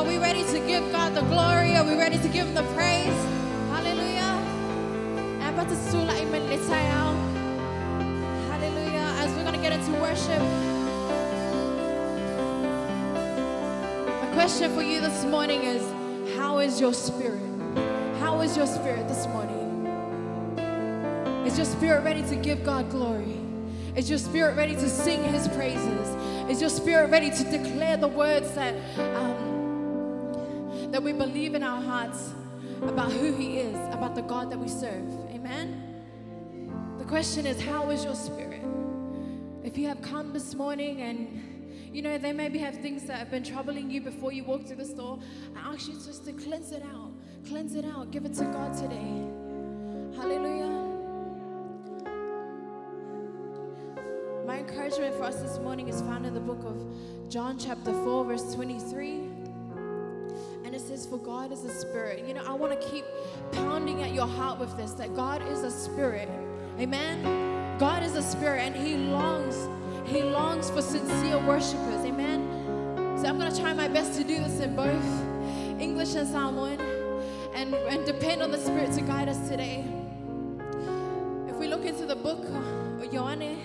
Are we ready to give God the glory? Are we ready to give Him the praise? Hallelujah. Hallelujah. As we're going to get into worship, my question for you this morning is, how is your spirit? How is your spirit this morning? Is your spirit ready to give God glory? Is your spirit ready to sing His praises? Is your spirit ready to declare the words that that we believe in our hearts about who He is, about the God that we serve? Amen? The question is, how is your spirit? If you have come this morning and you know, they maybe have things that have been troubling you before you walk through the store, I ask you just to cleanse it out. Cleanse it out. Give it to God today. Hallelujah. My encouragement for us this morning is found in the book of John chapter 4, verse 23. And it says, for God is a spirit. You know, I want to keep pounding at your heart with this, that God is a spirit. Amen? God is a spirit, and He longs for sincere worshipers. Amen? So I'm going to try my best to do this in both English and Samoan, and depend on the Spirit to guide us today. If we look into the book of Ioane,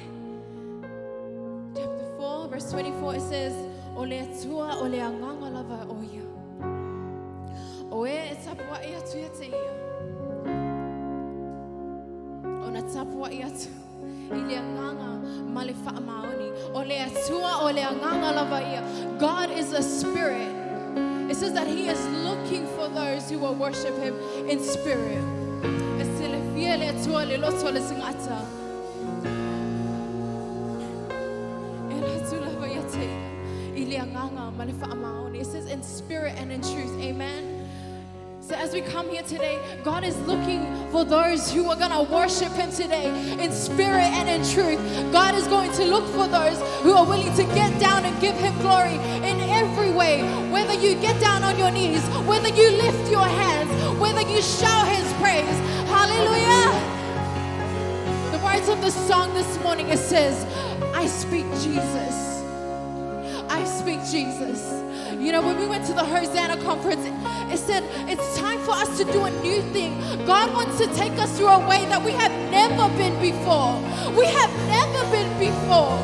chapter 4, verse 24, it says, O le atua, o le anganga lava o ia. O e e tapua i atu ia te ia. O na tapua i atu i le anganga ma le whaamaoni. O le atua, o le anganga lava ia. God is a spirit. It says that He is looking for those who will worship Him in spirit. E se le fia le atua le loto le singata. It says in spirit and in truth. Amen. So as we come here today, God is looking for those who are going to worship Him today in spirit and in truth. God is going to look for those who are willing to get down and give Him glory in every way. Whether you get down on your knees, whether you lift your hands, whether you shout His praise. Hallelujah. The words of the song this morning, it says, I speak Jesus. I speak Jesus. You know, when we went to the Hosanna conference, it said it's time for us to do a new thing. God wants to take us through a way that we have never been before. We have never been before.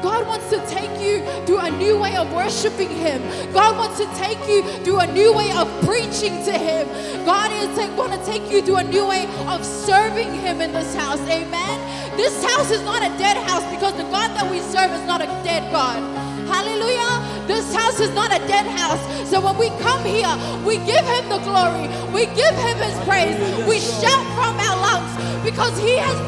God wants to take you through a new way of worshiping Him. God wants to take you through a new way of preaching to Him. God is going to take you through a new way of serving Him in this house. Amen. This house is not a dead house, because the God that we serve is not a dead God. Hallelujah. This house is not a dead house. So when we come here, we give Him the glory. We give Him His praise. We shout from our lungs because He has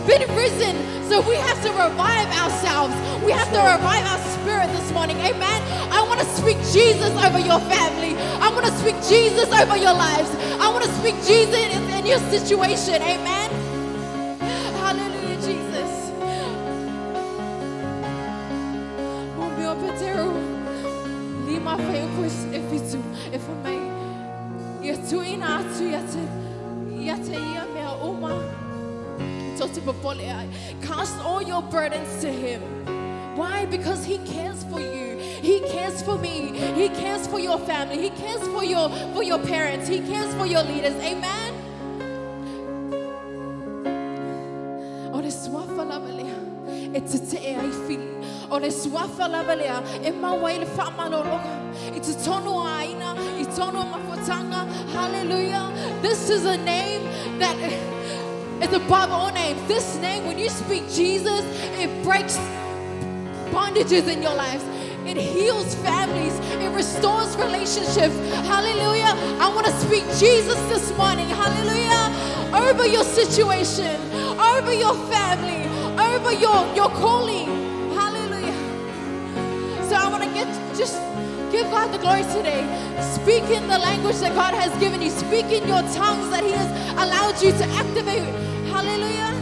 been risen. So we have to revive ourselves. We have to revive our spirit this morning. Amen. I want to speak Jesus over your family. I want to speak Jesus over your lives. I want to speak Jesus in your situation. Amen. Hallelujah, Jesus. Cast all your burdens to Him. Why? Because He cares for you. He cares for me. He cares for your family. He cares for your parents. He cares for your leaders. Amen. O le swafa lava lea e te te e ai fili. O le swafa lava lea e mawai le whaamalologa. I te tono aina, i tono mafotanga. Hallelujah. This is a name that is above all names. This name, when you speak Jesus, it breaks bondages in your lives. It heals families. It restores relationships. Hallelujah. I want to speak Jesus this morning. Hallelujah. Over your situation, over your family, over your calling. Hallelujah. So I want to just give God the glory today. Speak in the language that God has given you. Speak in your tongues that He has allowed you to activate. Hallelujah.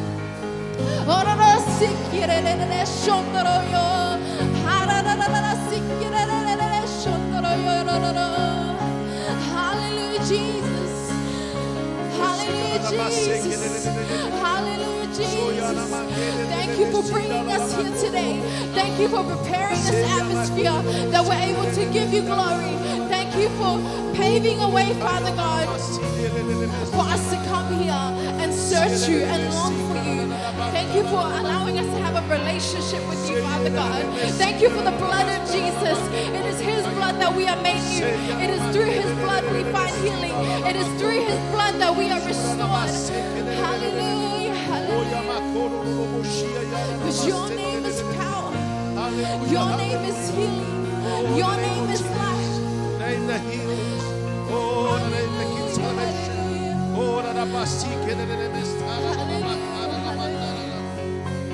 Hallelujah, Jesus. Hallelujah. Hallelujah, Jesus. Hallelujah, Jesus. Thank you for bringing us here today. Thank you for preparing this atmosphere that we're able to give you glory. Thank you for paving a way, Father God, for us to come here and search you and long for you. Thank you for allowing us to have a relationship with you, Father God. Thank you for the blood of Jesus. It is His blood that we are made new. It is through His blood we find healing. It is through His blood that we are restored. Hallelujah. Hallelujah. Because your name is power. Your name is healing. Your name is life. Name that heals. Oh, the name that gives salvation. Oh,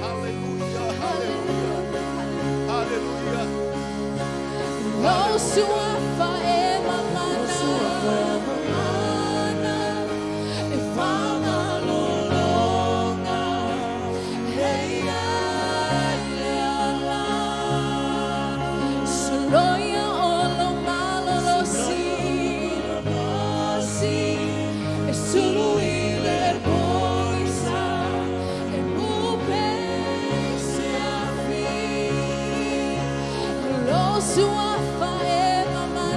Hallelujah. Hallelujah. Hallelujah. Lo suafa e mamana, e whamalolonga, hei ai le ala. Soloia o lo malolosi, e sulu i le poisa, e mupe se afi. Lo suafa e mamana,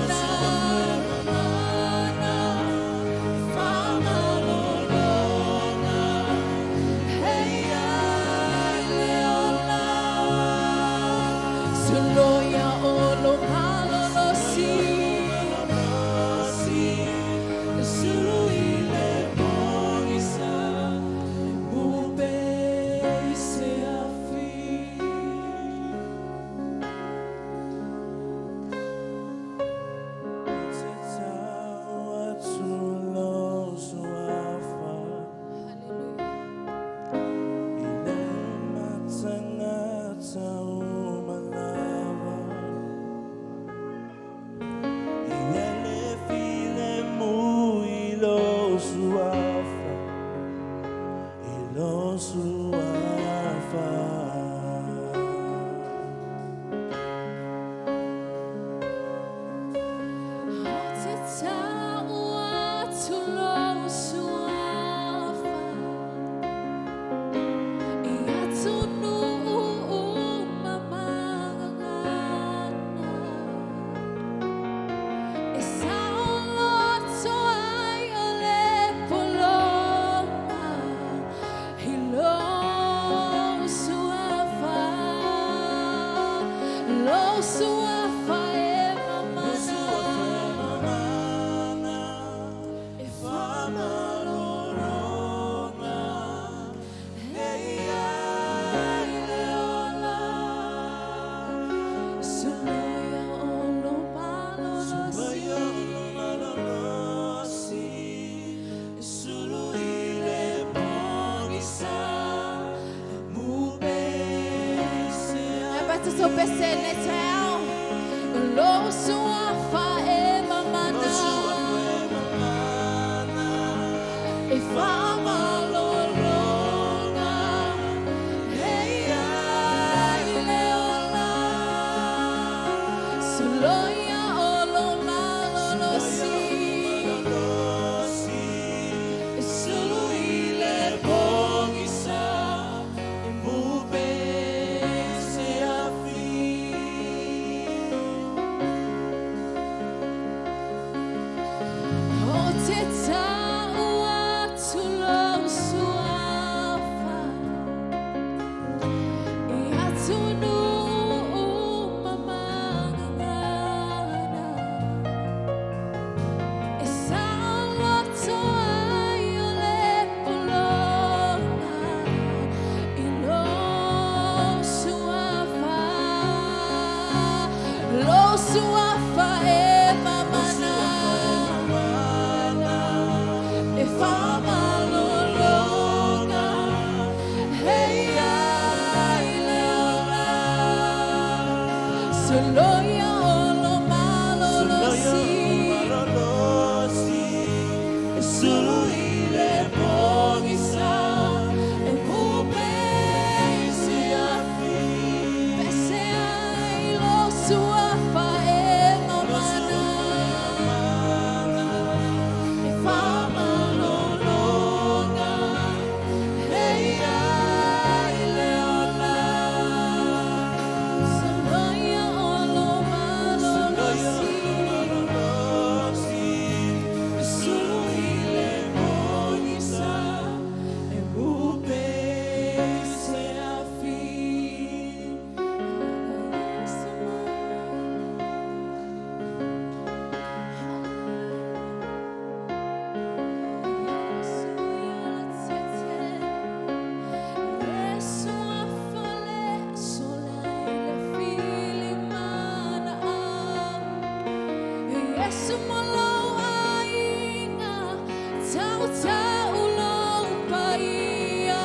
Tau lou paia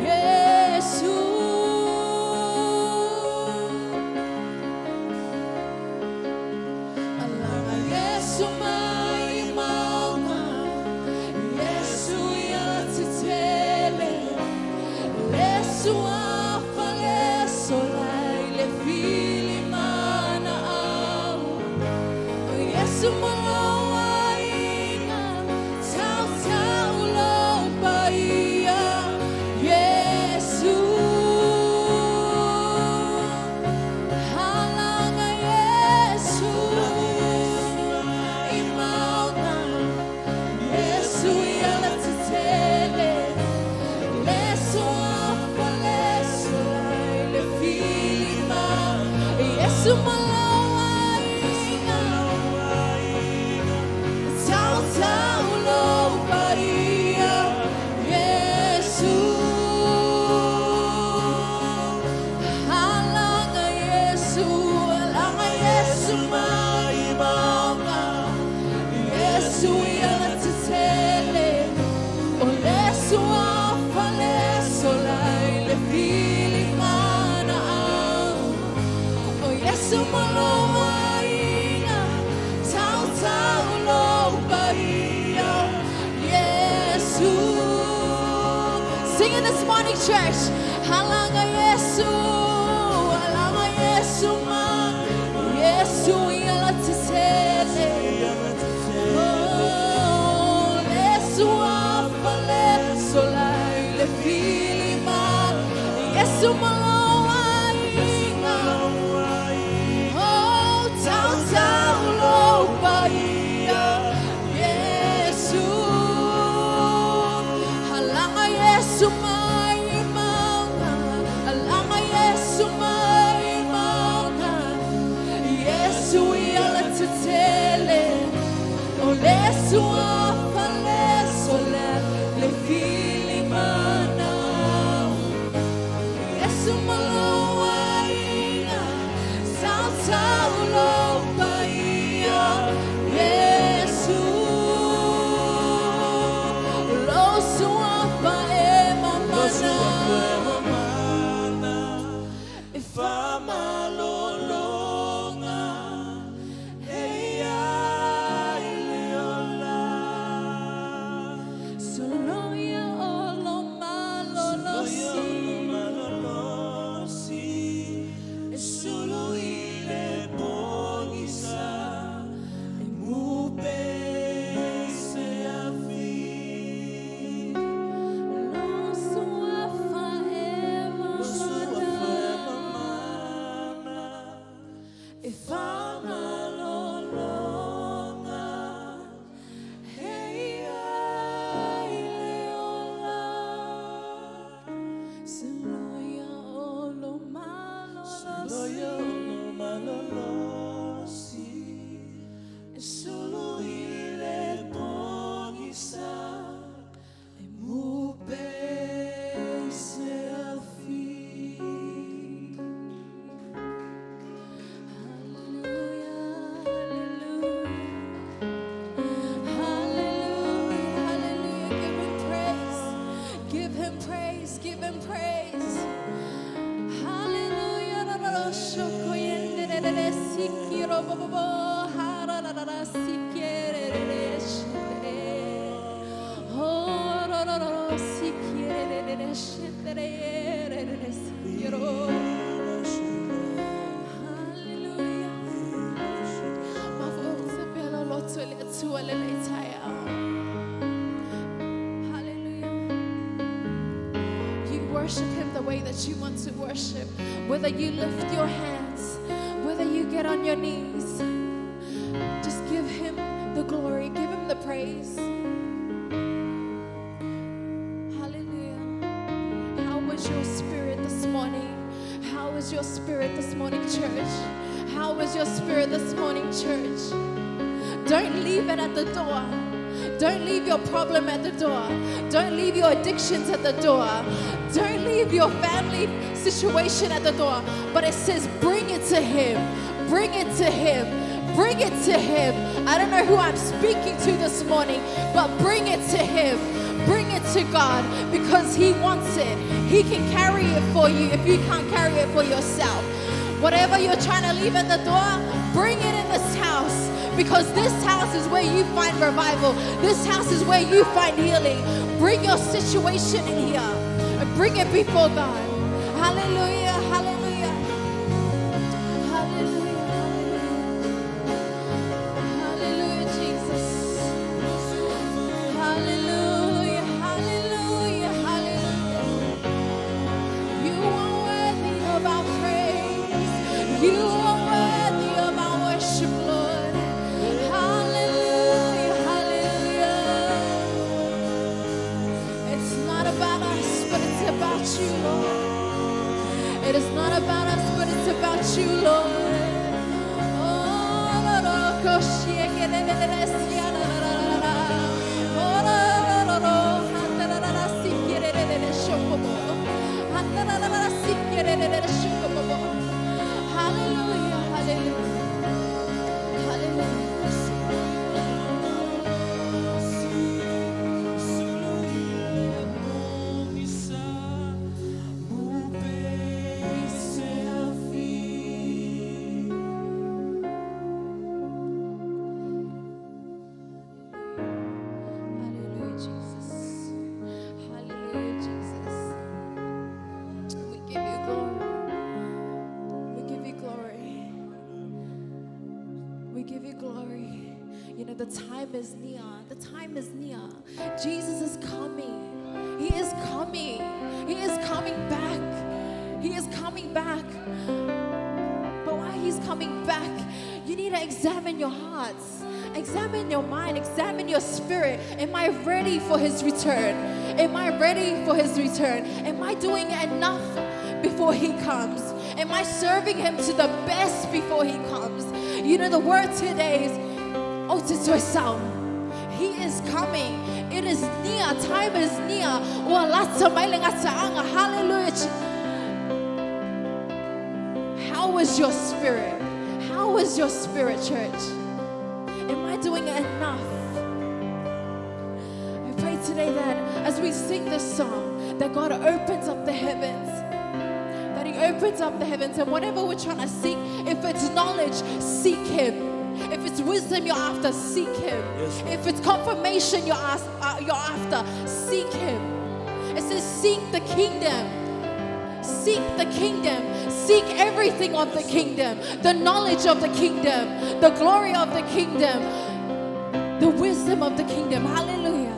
Iesu. Alaga Iesu mai mauga, Iesu ia tetele, Lesu afa leso lai le fili mana au. O Iesu maloaiga, tau tau lou paia, Iesu. Alaga Iesu i mauga, Iesu ia le tetele, leso afa leso lai le fili ma, Iesu maloaiga, tau tau lou paia, Iesu. Alaga Iesu, alaga Iesu mai mauga, Iesu ia le tetele, o leso afa leso lai le fili mana au. O Iesu maloaiga, tau tau lou paia, Iesu. Sing it this morning, church. Alaga Iesu, alaga Iesu ma, Iesu ia le tetele. Oh, leso afa leso lai le fili ma, Iesu maloaiga. Oh, tau tau lou paia, Iesu. Alaga Iesu mai mauga, alaga Iesu mai mauga, Iesu ia le tetele, o leso afa leso le le fili mana au. Iesu maloaiga, tau tau lou paia, Iesu. Lo suafa e mamana, e Famalolonga e ia i le ola. Soloia olo malolosi, Malolosi e sulu i le pogisa e mupe se afi. Lo suafa e mamana, e famalolonga e ia i le ola. Soloia olo malolosi, E sulu i le pogisa e mupe se afi. Hallelujah, hallelujah. Hallelujah, hallelujah. Give him praise. Give him praise. Give him praise. Hallelujah. Hallelujah. Mafo loto le atua le le taeao. Hallelujah. You worship him the way that you want to worship. Whether you lift your hands, whether you get on your knees, just give him the glory, give him the praise. Hallelujah. How was your spirit this morning? How was your spirit this morning, church? How was your spirit this morning, church? Don't leave it at the door. Don't leave your problem at the door. Don't leave your addictions at the door. Don't leave your family situation at the door. But it says, bring it to Him. Bring it to Him. Bring it to Him. I don't know who I'm speaking to this morning, but bring it to Him. Bring it to God because He wants it. He can carry it for you if you can't carry it for yourself. Whatever you're trying to leave at the door, bring it in this house because this house is where you find revival. This house is where you find healing. Bring your situation in here and bring it before God. Hallelujah, hallelujah. Hallelujah, hallelujah. Hallelujah, Jesus. Hallelujah, hallelujah, hallelujah. You are worthy of our praise. You are worthy of our worship, Lord. Hallelujah, hallelujah. It's not about us, but it's about you, Lord. It is not about us, but it's about you, Lord. Oh, no, no, koshie, ke, le, le, le, le, sia, la, la, la, la, la. Oh, no, no, no, no, ha, ta, la, la, la, si, ke, le, le, le, le, shoko, bo. Ha, ta, la, la, la, la, si, ke, le, le, le, le, shoko, bo, bo. Hallelujah, hallelujah. Hallelujah. Hallelujah, Jesus. Hallelujah, Jesus. We give you glory. We give you glory. We give you glory. You know, the time is near. The time is near. Jesus is coming. He is coming. He is coming back. He is coming back. But while he's coming back, you need to examine your hearts, examine your mind, examine your spirit. Am I ready for his return? Am I ready for his return? Am I doing enough before he comes? Am I serving him to the best before he comes? You know, the word today is Ototoisau. He is coming. It is near. Time is near. Ua lata mai le gata'aga. Hallelujah. How is your spirit? How is your spirit, church? Am I doing enough? I pray today that as we sing this song, that God opens up the heavens. That He opens up the heavens, and whatever we're trying to seek, if it's knowledge, seek Him. If it's wisdom you're after, seek Him. Yes, Lord. If it's confirmation you're after, seek Him. It says, seek the kingdom. Seek the kingdom. Seek everything of the kingdom. The knowledge of the kingdom. The glory of the kingdom. The wisdom of the kingdom. Hallelujah.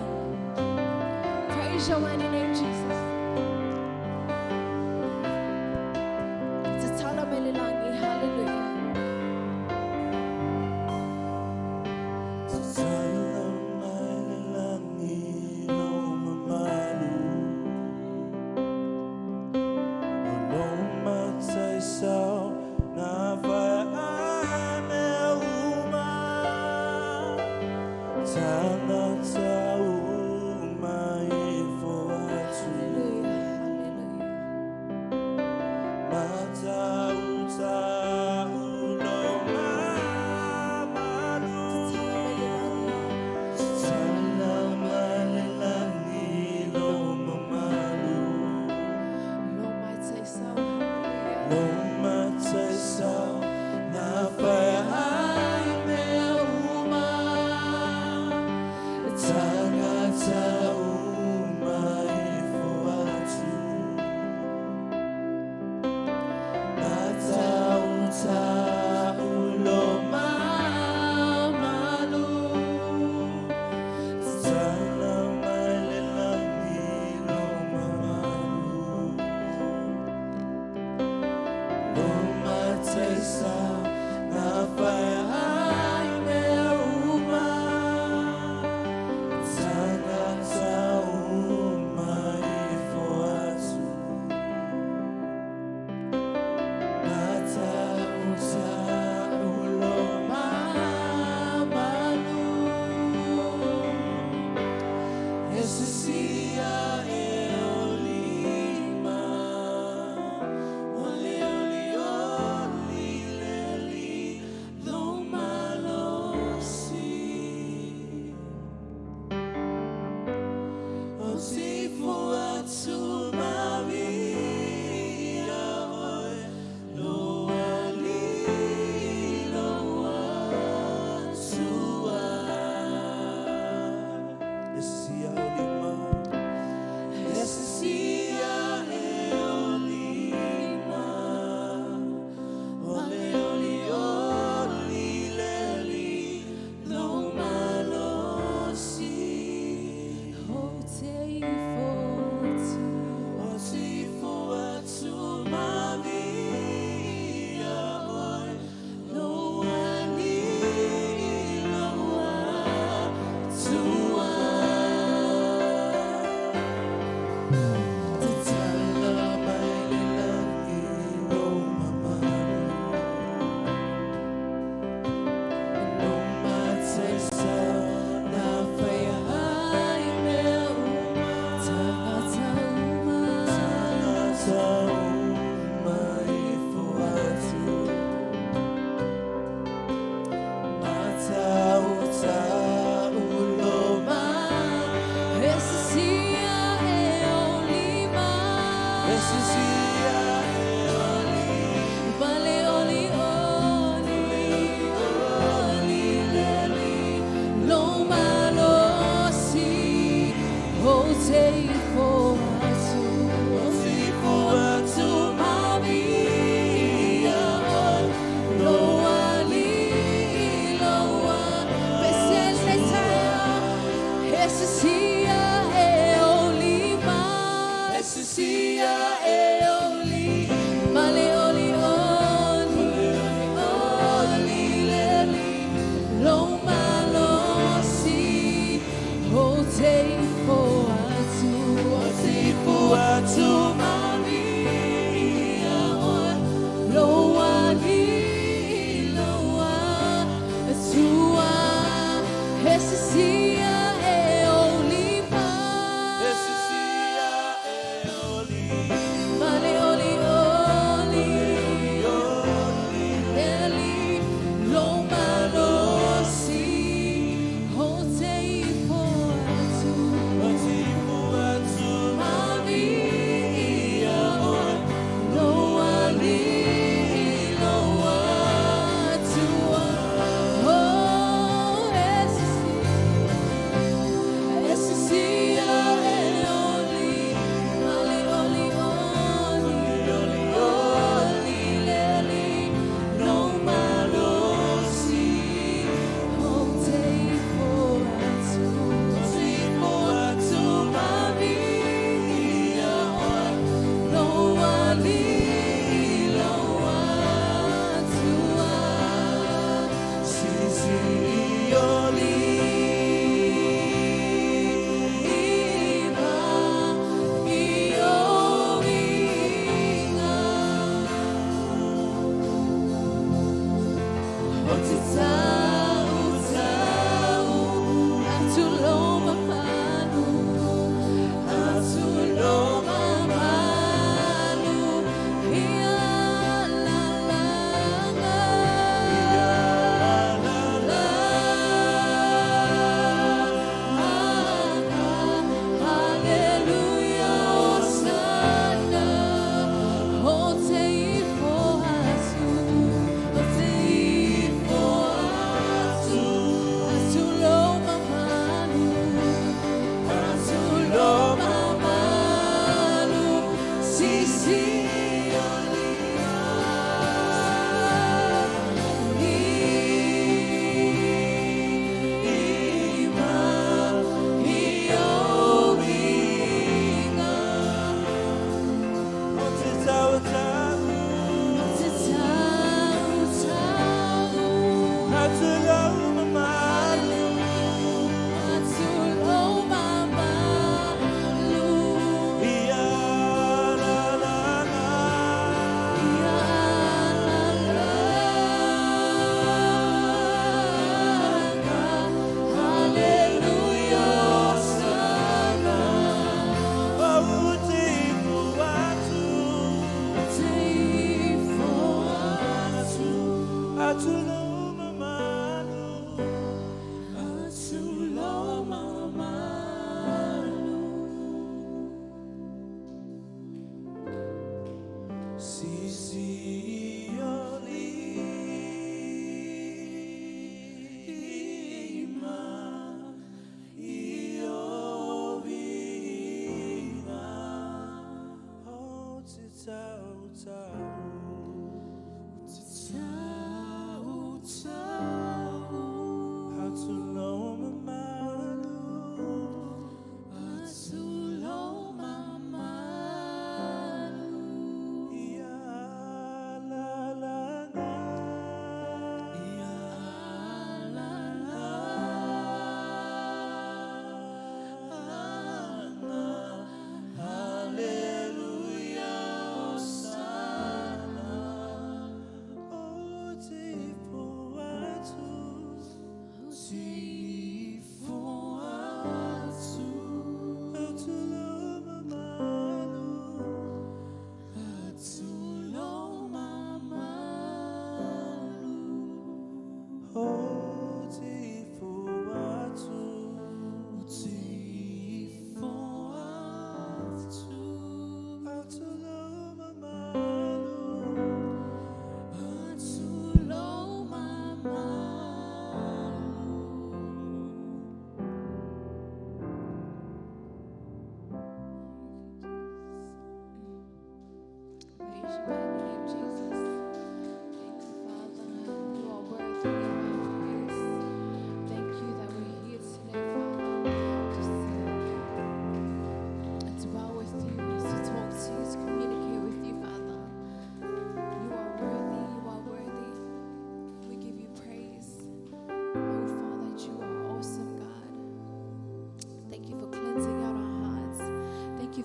Praise your mighty name, Jesus. Tatala melilangi. Hallelujah. Tatala mai le lagi lou mamalu. O lou mataisau na faia mea uma. Tagata uma ifo atu. Hallelujah. Hallelujah. Matautau lou mamalu. Tatala melilangi. Tatala mai le lagi lou mamalu. Lou mataisau. Hallelujah. Lou mataisau na faia ai mea uma. O te ifo atu ma via oe lo ali lo atua. E sia o lima. E sia e o lima. O le oli oli le li lo malosi. O te ifo atu. O te ifo atu ma via oe lo ali lo atua. Tatala mai le lagi lou mamalu. Lou mataisa na faia ai mea uma. Tagata uma. Tagata uma ifo atu. Matautau lo ma. E sia e o lima. E sia e o lima. Male oli oli oli leli lo malosi o te ifo atu. O te ifo atu ma via oe lo ali lo Pesele taia e sia e o lima. E sia e o lima. Male oli oli oli leli lo malosi o te ifo atu.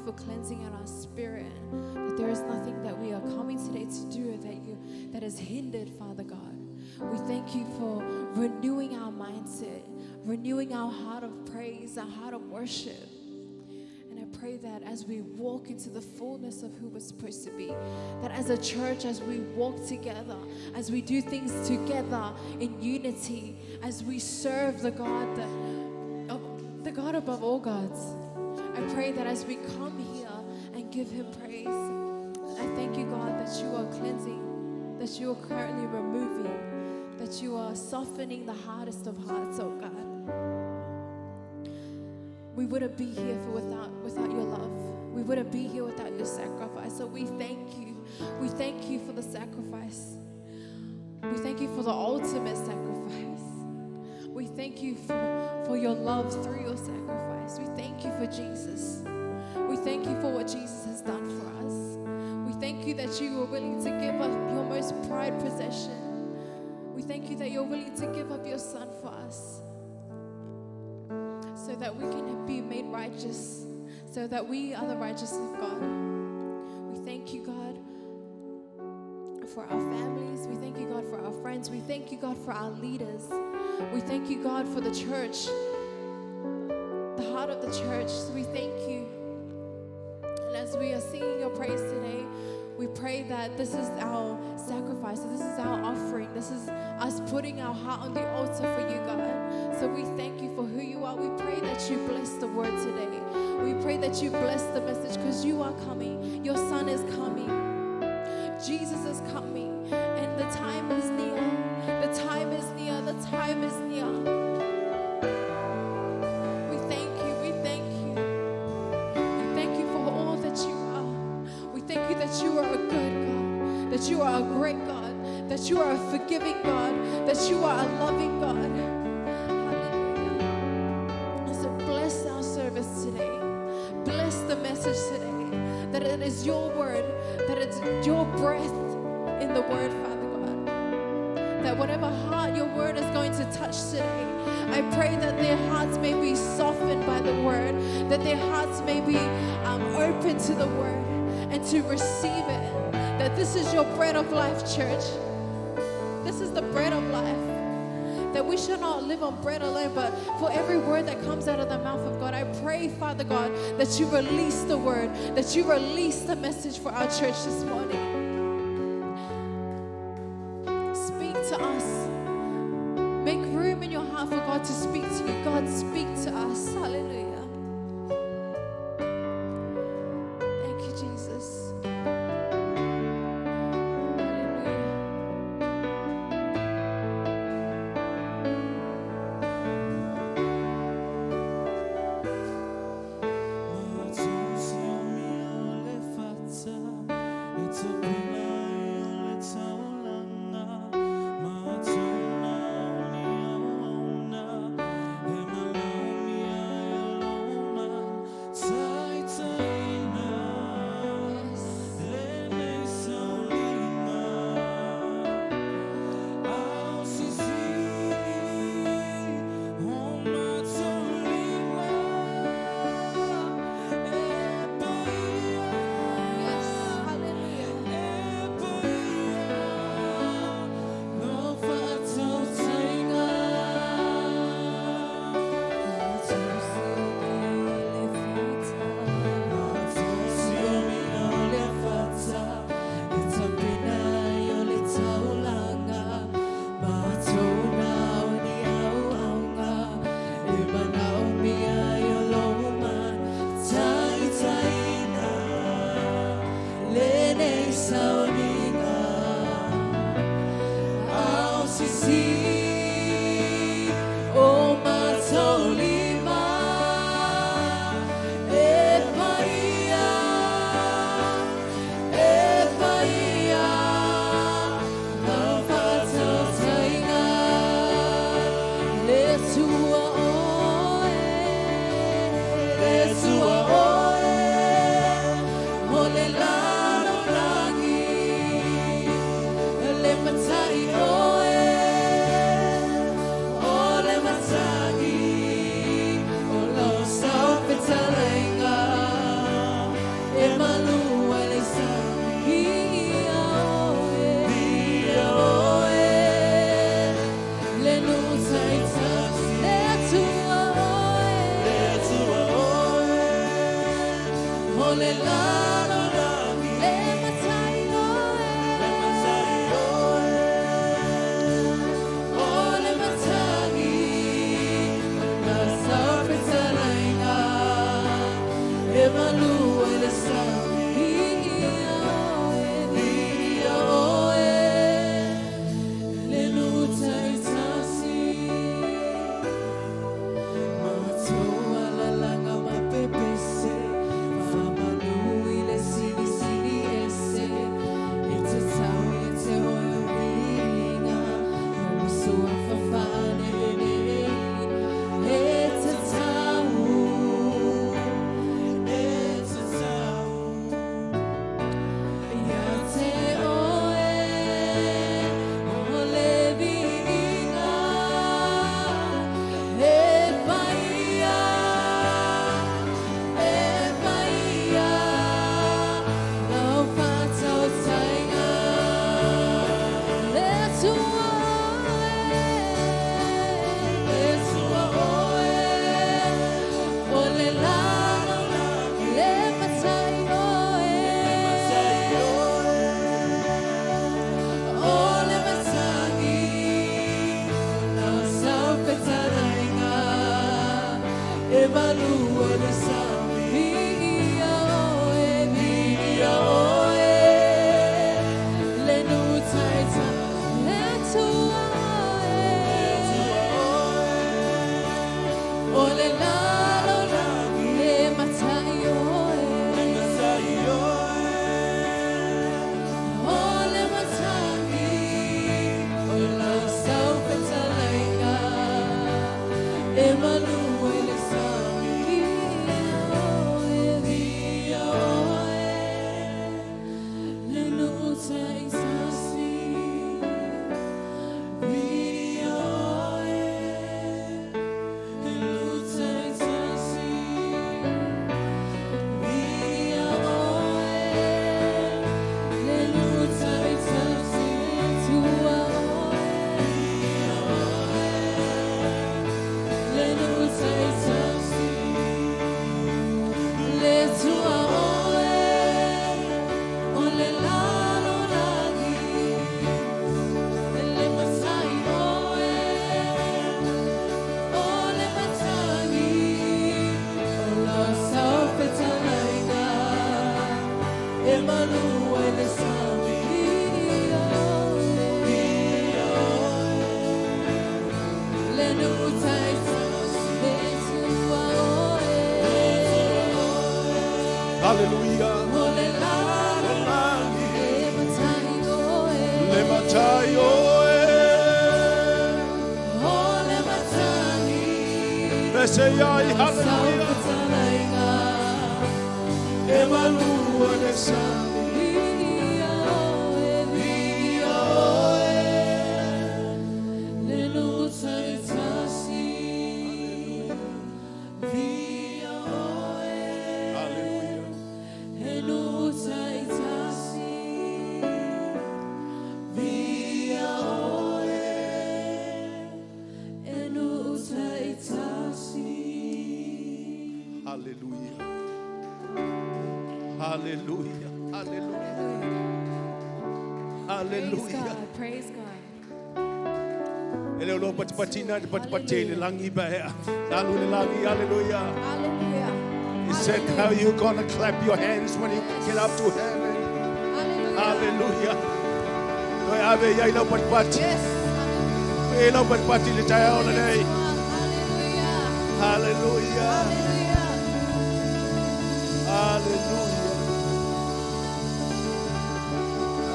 you for cleansing out our spirit, that there is nothing that we are coming today to do that is hindered, Father God. We thank you for renewing our mindset, renewing our heart of praise, our heart of worship. And I pray that as we walk into the fullness of who we're supposed to be, that as a church, as we walk together, as we do things together in unity, as we serve the God the God above all gods, I pray that as we come here and give Him praise, I thank you, God, that you are cleansing, that you are currently removing, that you are softening the hardest of hearts, oh God. We wouldn't be here without your love. We wouldn't be here without your sacrifice. So we thank you. We thank you for the sacrifice. We thank you for the ultimate sacrifice. We thank you for your love through your sacrifice. We thank you for Jesus. We thank you for what Jesus has done for us. We thank you that you were willing to give up your most prized possession. We thank you that you're willing to give up your son for us, so that we can be made righteous, so that we are the righteousness of God. We thank you, God, for our families. We thank you, God, for our friends. We thank you, God, for our leaders. We thank you, God, for the church, the heart of the church. So we thank you. And as we are singing your praise today, we pray that this is our sacrifice, this is our offering, this is us putting our heart on the altar for you, God. So we thank you for who you are. We pray that you bless the word today. We pray that you bless the message, because you are coming. Your son is coming. Jesus is coming, and the time is near. The time is near. The time is near. We thank you. We thank you. We thank you for all that you are. We thank you that you are a good God, that you are a great God, that you are a forgiving God, that you are a loving God. Hallelujah. So bless our service today. Bless the message today. That it is your word, that it's your breath in the word, Father God. That whatever heart your word is going to touch today, I pray that their hearts may be softened by the word, that their hearts may be open to the word and to receive it. That this is your bread of life, church. This is the bread of life. That we shall not live on bread alone, but for every word that comes out of the mouth of God. I pray, Father God, that you release the word, that you release the message for our church this morning. Speak to us. Make room in your heart for God to speak to you. God, speak to us. Hallelujah. Thank you, Jesus. Hallelujah. O le lalolagi Le matai oe, Le matai oe O le matagi O la saofetalaiga E malu ai le sami Viia oe, Viia oe Le nu'u taitasi Matoa lalaga mapepese Faamanu i le silisili ese E tatau ia te oe o viiga O le suafa faaneeneeina E tatau, e tatau Ia te oe o le viiga E paia, e paia Lau faatautaiga Le Atua oe, Le Atua oe o le lalolagi Le matai oe, Le matai oe O le matagi O lau saofetalaiga E malu ai le sami Viia oe, Viia oe Le nu'u taitasi Le Atua Le oe, Atua oe O le lalolagi Le matai oe, Le matai oe O le matagi, O lau saofetalaiga E malu ai le sami Viia oe, Viia oe Le nu'u taitasi Viia oe Le nu'u taitasi Viia oe Le nu'u taitasi Atua oe, Viia oe Le nu'u taitasi Le Atua oe O le lalolagi Le matai oe O le matagi O lau saofetalaiga E malu ai le sami Viia oe, Viia oe Le nu'u taitasi Le Atua oe, Hallelujah. O le lalolagi Le matai oe, Le matai oe. O le matagi Le sei ai. Hallelujah. Saofetalaiga E malu ai le sami Viia oe, Viia oe Le nu'u taitasi Viia oe Hallelujah. Le nu'u taitasi Viia oe E nu'u taitasi Hallelujah. Hallelujah. Hallelujah. Praise Hallelujah. God, praise God. E leo lo patipatina te patipate le langi ba hea. Lalu le langi. Hallelujah. Hallelujah. He said, how you gonna clap your hands when you get up to heaven? Hallelujah. Hallelujah. Toi ave iai lau patipati. Yes. E lau patipati le tai ao nei. Hallelujah. Hallelujah. Hallelujah. Hallelujah.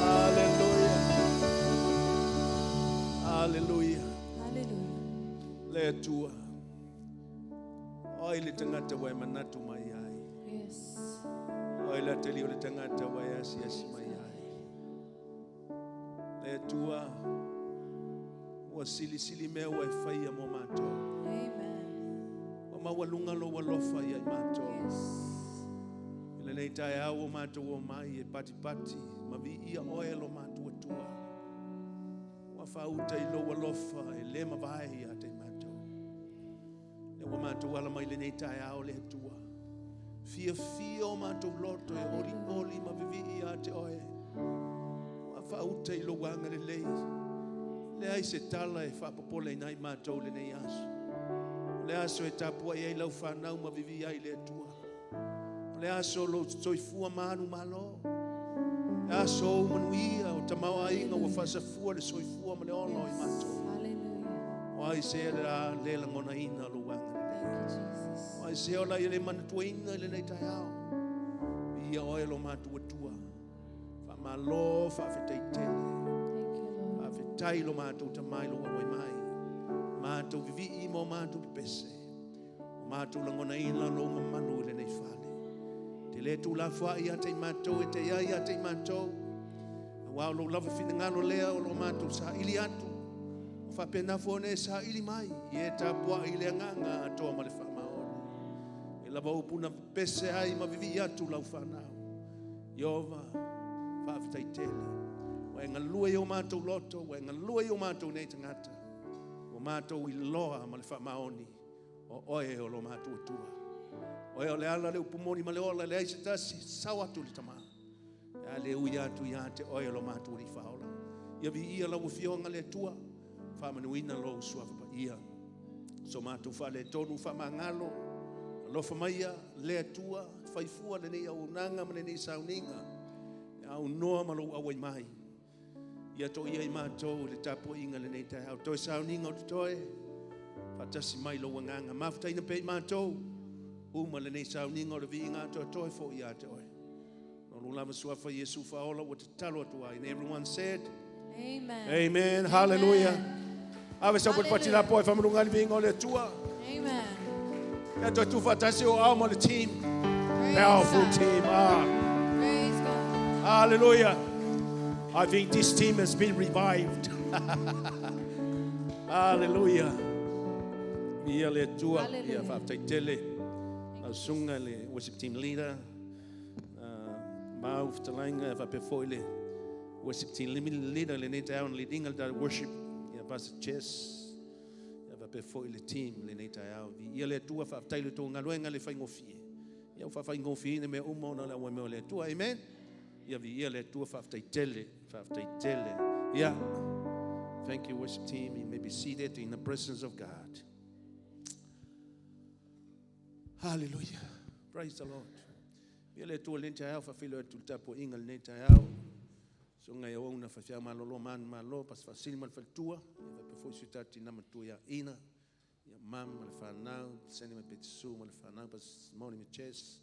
Hallelujah. Hallelujah. Hallelujah. Le Atua. Oi le tangata wa e manatu mai ai. Yes. Oi la teli o le tangata wa e asi asi mai ai. Le Atua. Ua silisili mea ua e whaia mo mātou. Amen. Wa maualunga lo alofa ia i mātou. Yes. I lenei taeao o mātou o mai e patipati, ma viia oe lo mātou Atua. Ua whauta i lo alofa e le mavae ia te mātou. Le ua mātou ala mai lenei taeao le Atua. Fia fia o mātou loto e oli oli ma vivi ia te oe. Ua whaauta i lo wanga le lei. Le ai se tala e whaapopole i nai mātou le nei aso. O le aso e tapua i ai lau whanau ma vivi ai le Atua. O le aso lo soifua manu malo. Le aso o manuia o tamau aiga ua whaasafua le soifua ma le ola o i mātou. Hallelujah. O ai se la le langona ina lo wanga le Thank you, Jesus. O ai se ola i le manatuaina i lenei taeao. Ia oe lo mātua tua. Wha malo, wha whitai tele. Thank you, Lord. Wha whitai lo mātou tamai lo awai mai. Mātou vivi i mo mātou pepese. O mātou langona ina lo mamalu i lenei fale. Te le tū la fua i ate i mātou e te ia i ate i mātou. Wa o lo lava whingalo lea o lo mātou sa ili atu. O whapena fua ne sa ili mai. I e tāpua i le nganga atoa ma le whamaone. E lava upuna pese ai ma vivi atu lau whanau. Iova, whaafetai tele. Wa e ngalua i o mātou loto, wa e ngalua i o mātou nei tangata. O mātou i loa ma le whamaoni. O oe o lo mātou atua. Oe o le ala le upumoni ma le ola le ai se tasi, sau atu le tama. E a le ui atu i ate oe o lo mātou li whaola. Ia vi ia lau fionga le atua, whaamanuina lo usua whapa ia. So mātou wha le tonu wha mangalo, alofa maia le atua, whaifua le nei au nanga ma le nei sauninga. E au noa ma lou awai mai. Ia to ia i mātou le tapu inga le nei tai au. Toi sauninga o te toe, whatasi mai lo wanganga. Mafutaina pe i mātou, uma le nei sauninga o le vi inga toe toe fo ia te oe. No lo lava suafa Yesu whaola o te talo atu ai. And everyone said, Amen. Amen. Hallelujah. Ave sa pati la po e whamarunga li vinga o le atua. Amen. Ia toe tu whatasi o au ma le team. Praise Powerful God. team. Ah. Praise God. Hallelujah. I think this team has been revived. Hallelujah. Ia le atua. Ia Hallelujah. whaaftai tele. Au sunga le worship team leader. Mau whtalainga e whapefo i le worship team leader le nei taeao na leadinga le tata worship. Ia Pastor Chess. Ia whapefo i le team le nei taeao. Ia le atua whaaftai le tō ngaluenga le whaingofie. Ia u whawhaingofie ina mea uma ona le awa mea o le atua. Amen. Ia vi ia le atua whaaftai tele. Whaaftai tele. Ia. Thank you, worship team. You may be seated in the presence of God. Hallelujah. Praise the Lord. Ia le atua le taeao whawhilo atu le tapu inga le nei taeao. So ngai au una whawhia malolo manu malo pas whasili ma le whalitua. Ia whapefo isu tati nama tua ia ina. Ia mam ma le whanau, sene me petisu ma le whanau, pas moni me ches.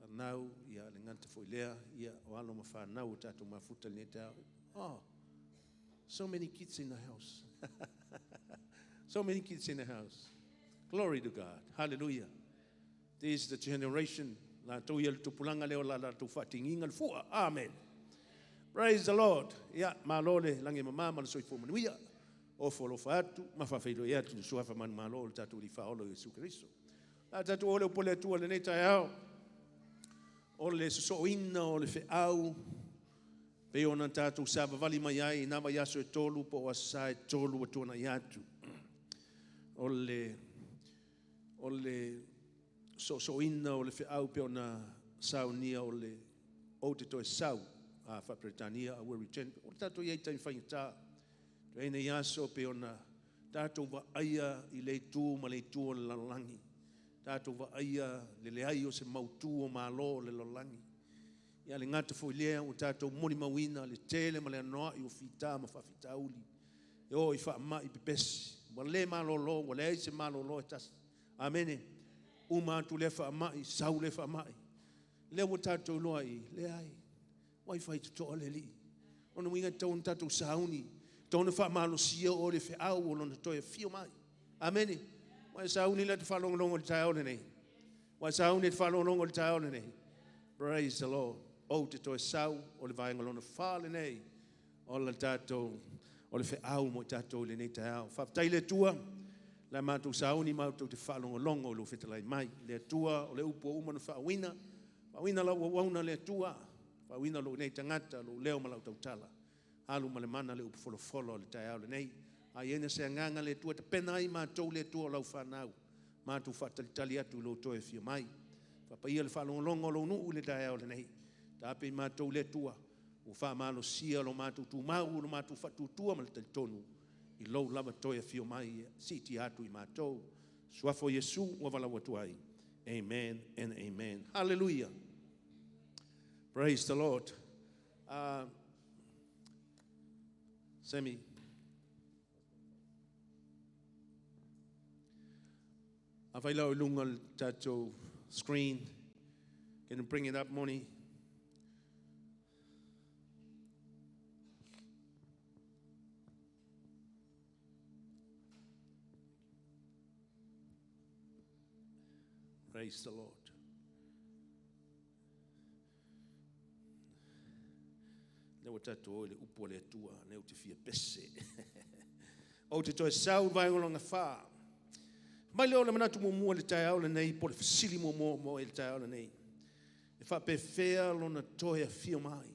Whanau, ia le nganta fo i lea, ia o alo ma whanau o tātou mafuta le nei taeao. Oh, so many kids in the house. So many kids in the house. Glory to God. Hallelujah. This is the generation. La tau ia le tupulanga leo la la tu whatinginga le fua. Amen. Praise the Lord. Ia, malo le langi mama ma le soifua manuia. O fo lo whaatu, ma whawhailo ia tu suafa manu malo le tātou li whaolo Yesu Kristo. La tātou ole upole atua le nei taeao. O le sosoina o le wheau. Pe ona tātou savavali mai ai, nā vai aso e tolu, po o asa e tolu atua na i atu. O le sosoina o le wheau pe ona saunia o le o te toe sau a whapretania a will return. O le tātou iei taimi whaingata. Toe nei aso pe ona tātou wa aia i le tū ma le tū o le lalolangi. Tātou wa aia le leai o se mautu o malo o le lalolangi. Ia le ngata foi lea o tātou moni mauina le tele ma le anoa i o whita ma whawhitauli. E o i wha mai pepesi. Wa le malolo, wa le ai se malolo e tasi. Amene. Uma atu le wha mai, sau le wha mai. Lea ua tātou loa i, le ai. Wai whai te toa le li. Ona winga tau na tātou sauni. Tōna wha malosia o le wheau o lona toe whio mai. Amene. Wai sauni le te whalongalongo le taeao lenei. Wai sauni le whalongalongo le taeao lenei. Praise the Lord. O te toe sau o le vaenga lona wha lenei. O le tātou, o le wheau mo tātou le nei taeao. Whaftai le tua. La mātou sauni mātou te whalongalongo o lo whetalai mai. Le tua o le upu o uma na whaawina. Whaawina lau wauna le tua. Whaawina lo nei tangata, lo leo ma lau tautala. Alu ma le mana le upu folofolo le taeao le nei. A iena se anganga le tua, te pena ai mātou le tua o lau whanau. Mātou whatalitali atu lo toe whio mai. Faapaia le faalogologo a lou nuu i le taeao lenei. Taape i matou le Atua, ua faamalosia lo matou tumau, lo matou faatuatua ma le talitonu i lou lava toe afio mai e siitia atu i matou. I le Suafa o Iesu ua valaau atu ai. Amen and amen. Hallelujah. Praise the Lord. Sammy. Afai lau i luga o le tatou screen. Can you bring it up, Moni? Praise the Lord. Lea ua tatou o i le upu a le Atua, lea ou te fia pese. Ou te toe sau i le vaega lona fa. Mai lea o le manatu muamua i le taeao lenei, po o le fesili muamua mo i le taeao lenei. E faapefea lona toe afio mai?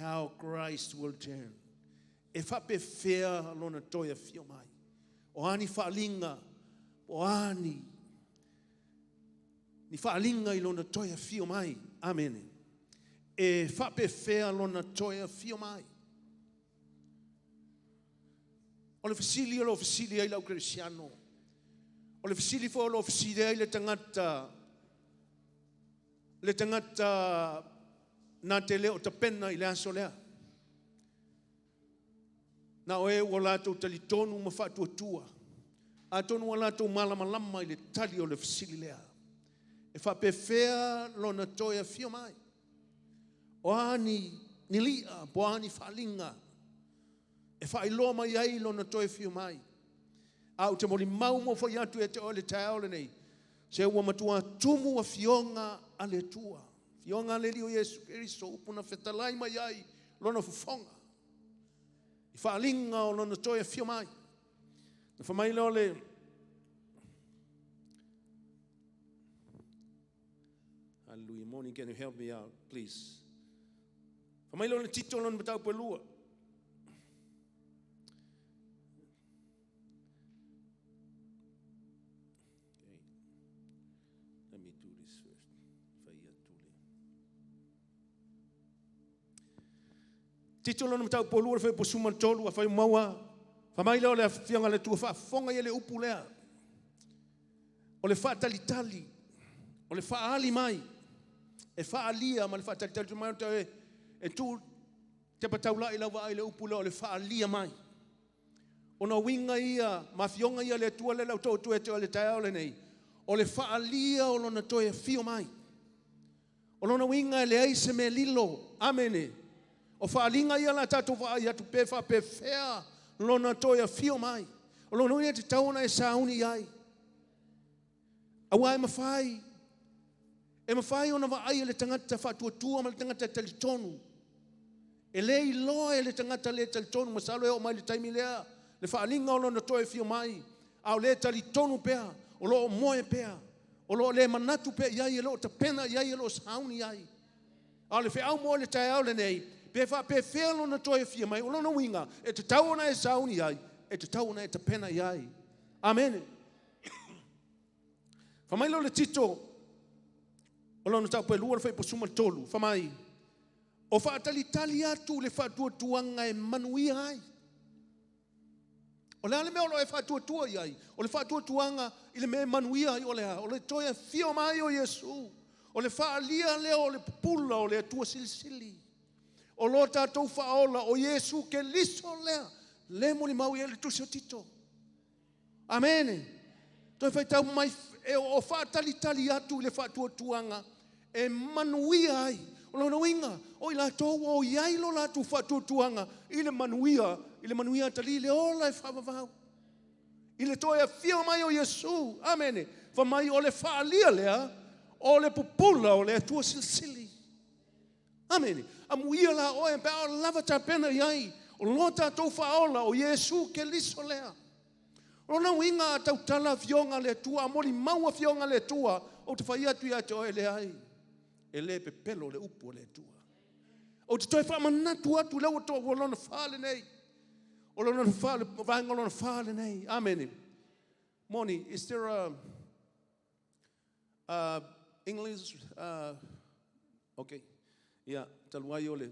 How Christ will turn. E faapefea lona toe afio mai? O a ni faaaliga, o a ni faaaliga i lona toe afio mai? Amene. E faapefea lona toe afio mai? O le fesili o lo o fesili ai le aukerisiano, o le fesili foi o lo o fesili ai le tagata, le tagata na te le o tapena i le aso lea. Na o e ua latou talitonu ma faatuatua, atonu ua latou malamalama i le tali o le fesili lea. E faapefea lona toe afio mai? O a ni li'a po o a ni faaaliga e faailoa mai ai lona toe afio mai? Ae ou te molimau ma fai atu ia te oe i le taeao lenei, se ua matua tumu afioga a le Atua, afioga a le Alii o Iesu Keriso, upu na fetalai mai ai lona fofoga, i faaaliga o lona toe afio mai. Na fai mai lea o le Hallelujah. Moni, can you help me out, please? Fai mai lea o le Tito lona mataupu e 2. Okay. Let me do this first. Fai atu le. Tito lona mataupu e 2, le fuaiupu 13, afai ua maua. Fai mai lea o le afioga a le Atua, faafofoga ia le upu lea. O le faatalitali, o le faaali mai, e faaalia ma le faatalitali mai e tuu tepa taulai lau vaai i le upu lea o le faaalia mai. Ona uiga ia ma afioga ia a le Atua lea o le a ou tau atu ia te oe i le taeao lenei, o le faaalia o lona toe afio mai. O lona uiga e leai se mea lilo. Amene. O faaaliga ia o le a tatou vaai atu pe faapefea lona toe afio mai. O lona uiga e tatau ona e sauni i ai. Aua e mafai, e mafai ona vaai e le tagata faatuatua ma le tagata talitonu. E le iloa e le tagata le talitonu, masalo e oo mai i le taimi lea, le faaaliga o lona toe afio mai, a o lea e talitonu pea, o lo o moe pea, o lo o le manatu pea i ai, e le o tapena i ai, e le o sauni i ai. A o le feau mo le taeao lenei, pe faapefea lona toe afio mai, o lona uiga, e tatau ona e sauni i ai, e tatau ona e tapena i ai. Amene. Fai mai lea o le Tito, o lona mataupu e 2, le fuaiupu 13, fai mai, o faatalitali atu le faatuatuaga e manuia ai. O le a le mea o lo o e faatuatua i ai? O le faatuatuaga i le mea e manuia ai, o le a? O le toe afio mai o Iesu. O le faaalia lea o le pupula o le Atua Silisili. O lo tatou faaola, o Iesu Keriso lea, lea e molimau i ai le tusi a Tito. Amene. Toe faitau mai, o faatalitali atu i le faatuatuaga e manuia ai. O lona uiga, o i latou ua i ai lo latou faatuatuaga i le manuia, i le manuia atalii, le ola e faavavau. I le toe afio mai o Iesu, amene, fai mai o le faaalia lea o le pupula o le Atua Silisili. Amene. Amuia la oe pe a o lava tapena i ai, o lo tatou faaola o Iesu Keriso lea. O lona uiga a tautala afioga a le Atua, a molimau afioga a le Atua, ou te fai atu ia te oe, e leai, e le pepelo le upu a le Atua. Ou te toe faamanatu atu, lea ua lona fa lenei, o lona fa, le vaega lona fa lenei. Amene. Moni, is there a English, okay. Ia, talu ai o le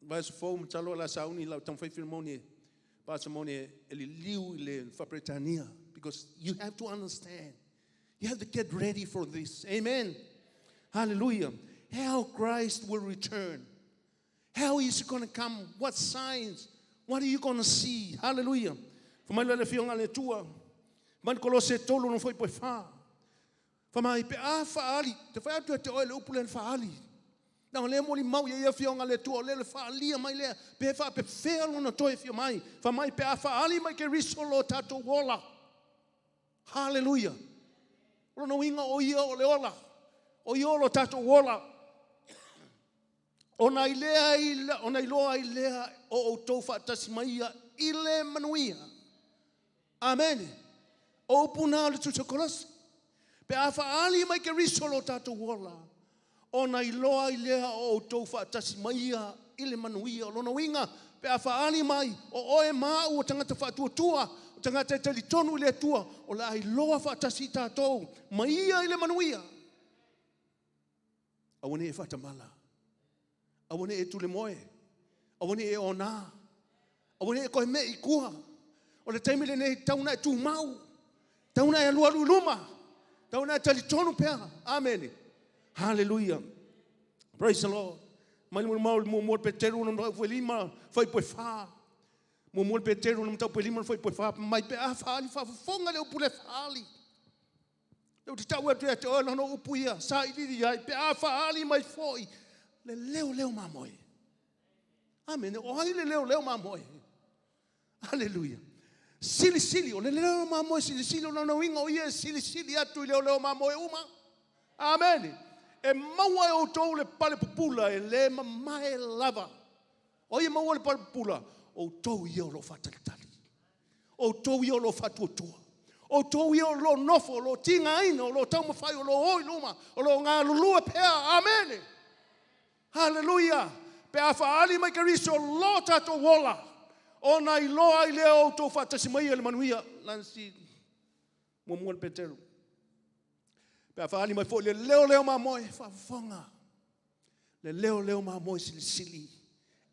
vaiaso fou, masalo o le a sauni lau taumafai Filimone, Pastor Mone e liliu i le Faa-Peretania because you have to understand. You have to get ready for this. Amen. Hallelujah. How Christ will return. How is he going to come? What signs? What are you going to see? Hallelujah. Fai mai le afioga a le Atua. Mai le Kolose 3 lona fuaiupu e 4. Fai mai pe a faaali, te fai atu ia te oe le upu lea le faaali. Leaga o lea e molimau i ai afioga a le Atua, o lea le faalia mai lea, pe faapefea lona toe afio mai. Fai mai pe a faaali mai Keriso lo tatou ola. Hallelujah. O lona uiga o Ia o le ola. O Ia o lo tatou ola. Ona iloa ai lea o outou faatasi ma Ia i le manuia. Amene. O upu na o le tusi a Kolose. Pe a faaali mai Keriso lo tatou ola, ona iloa ai lea o outou faatasi ma Ia i le manuia. O lona uiga, pe a faaali mai, o oe ma au o tagata faatuatua, o tagata e talitonu i le Atua, o le a iloa faatasi tatou ma Ia i le manuia. Aua ne i e faatamala, aua ne i e tulemoe, aua ne i e ona, aua ne i e toe me i i tua. O le taimi lenei e tatau ona e tumau, e tatau ona e alualu i luma, e tatau ona e talitonu pea. Amene. Haleluia. Praise the Lord. Mai le molimau 1 Peteru 5, fuaiupu e 4. 1 Peteru 5, fuaiupu e 4, mai pe a faaali, faafofoga le upu lea faaali. Lea ou te tau atu ia te oe, leaga o upu ia, sailiili ai, pe a faaali mai foi le leoleo mamoe. Amene. O ai le leoleo mamoe? Haleluia. Silisili, o le leoleo mamoe silisili, o lona uiga o ia e silisili atu i leoleo mamoe uma. Amene. E maua e outou le pale pupula e le mamae lava. O ai e maua le pale pupula? O outou ia o lo o faatalitali. O outou ia o lo o faatuatua. O outou ia o lo o nofo, o lo o tigaina, o lo o taumafai, o lo o o i luma, o lo o galulue pea. Amene. Haleluia. Pe a faaali mai Keriso lo tatou ola, ona iloa ai lea o outou faatasi ma Ia i le manuia. 1 Peteru. Pe a faaali mai foi le leoleo mamoe, faafofoga, le leoleo mamoe silisili,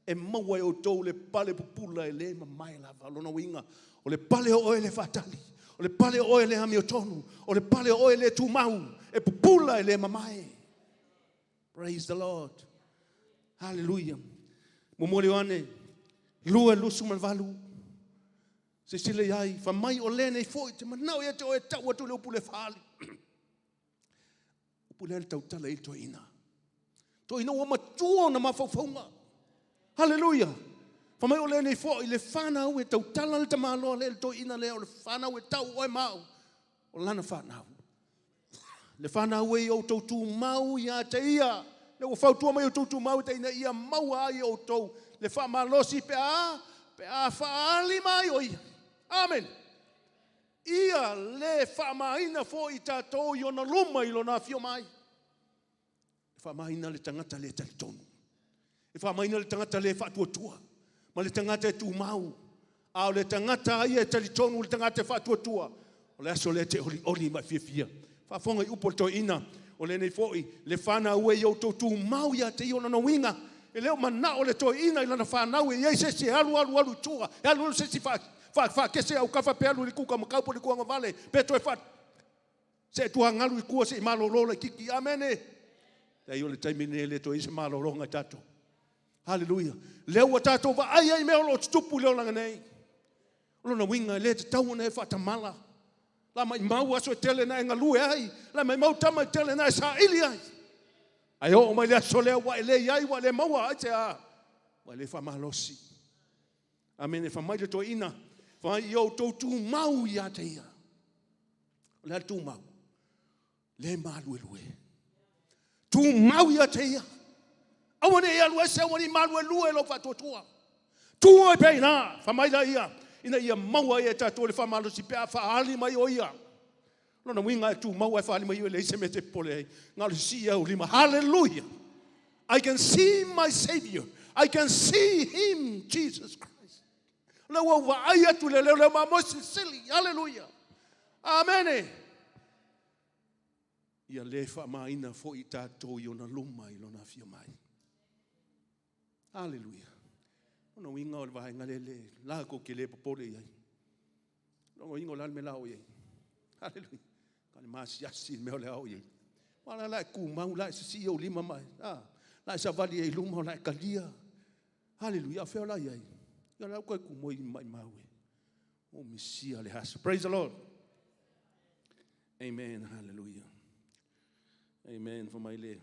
e maua e outou le pale pupula e le mamae lava. O lona uiga, o le pale o oe le faatali, o le pale o oe le amiotonu, o le pale o oe le tumau, e pupula e le mamae. Praise the Lord. Hallelujah. 1 Ioane 2:28. Silasila i ai, fai mai o lenei foi, ou te manao ia te oe e tau atu le upu lea faaali. Upu lea na tautala i ai le toeaina. Toeaina ua matua ona mafaufauga. Haleluia. Fai mai o lenei foi, le fanau e tautala le tamaloa lea i le toeaina lea, o le fanau e tau o oe ma au, o lana fanau. Le fanau e ia outou tumau ia te ia. Lea ua fautua mai ia outou tumau ina ia maua ai e outou le faamalosi pe a faaali mai o ia. Amene. Ia le faamaina foi tatou i ona luma i lona afio mai. E faamaina le tagata le talitonu. E faamaina le tagata le faatuatua ma le tagata e tumau. A o le tagata lava ia e talitonu, le tagata e faatuatua, o le aso lea e te olioli ma e fiafia. Faafofoga i upu a le toeaina, o lenei foi le fanau e, ia outou tumau ia te ia. O lona uiga, e le o manao le toeaina i lana fanau e i ai se isi e alu alu alu i tua, e alu alu se isi faakese autafa pe alu i le kukamakai po o le tuagavale, pe toe see tuagalu i tua se i malolo laitiiti. Amene. Leai, o le taimi lenei e le toe i ai se malologa a tatou. Haleluia. Lea ua tatou vaai ai i mea o lo o tutupu i le olaga nei. O lona uiga, e le tatau ona e faatamala. La maumau aso e tele na e galue ai, la maumau tama e tele na e saili ai. Ae oo mai le aso lea ua e le i ai, ua e le maua, aisea? Ua e le faamalosi. Amene. Fai mai le toeaina, fai mai, ia outou tumau ia te ia. O le a le tumau? Le maluelue. Tumau ia te ia. Aua ne i alu ese, aua ne i maluelue lou faatuatua. Tu oe pea i ina, fai mai laia, ina ia maua ai e tatou le faamalosi pe a faaali mai o ia. O lona uiga e tumau ae faaali mai o ia, e leai se mea e te popole ai. Na o le sisii lava o ou lima. Hallelujah! I can see my Savior. I can see him, Jesus Christ. O lea ua ou vaai atu i le leoleo mamoe silisili. Hallelujah! Amene! Ia le faamaina foi tatou i ona luma i lona afio mai. Aleluia. O lona uiga o le vaega lea le la kou te le popole i ai. O lona uiga o le a le mea o le a oo i ai? Aleluia. Na o le maasiasi le mea o le a oo i ai. Aua o la e tumau, o le a e sisii ou lima ma e, a, o le a e savali ai i luma o le a e talia. Aleluia. A o fea o le a i ai? Ia o la e ua toe tumo i i, maumau e, ua ou misia lea aso. Praise the Lord. Amen. Hallelujah. Amen. Fai mai le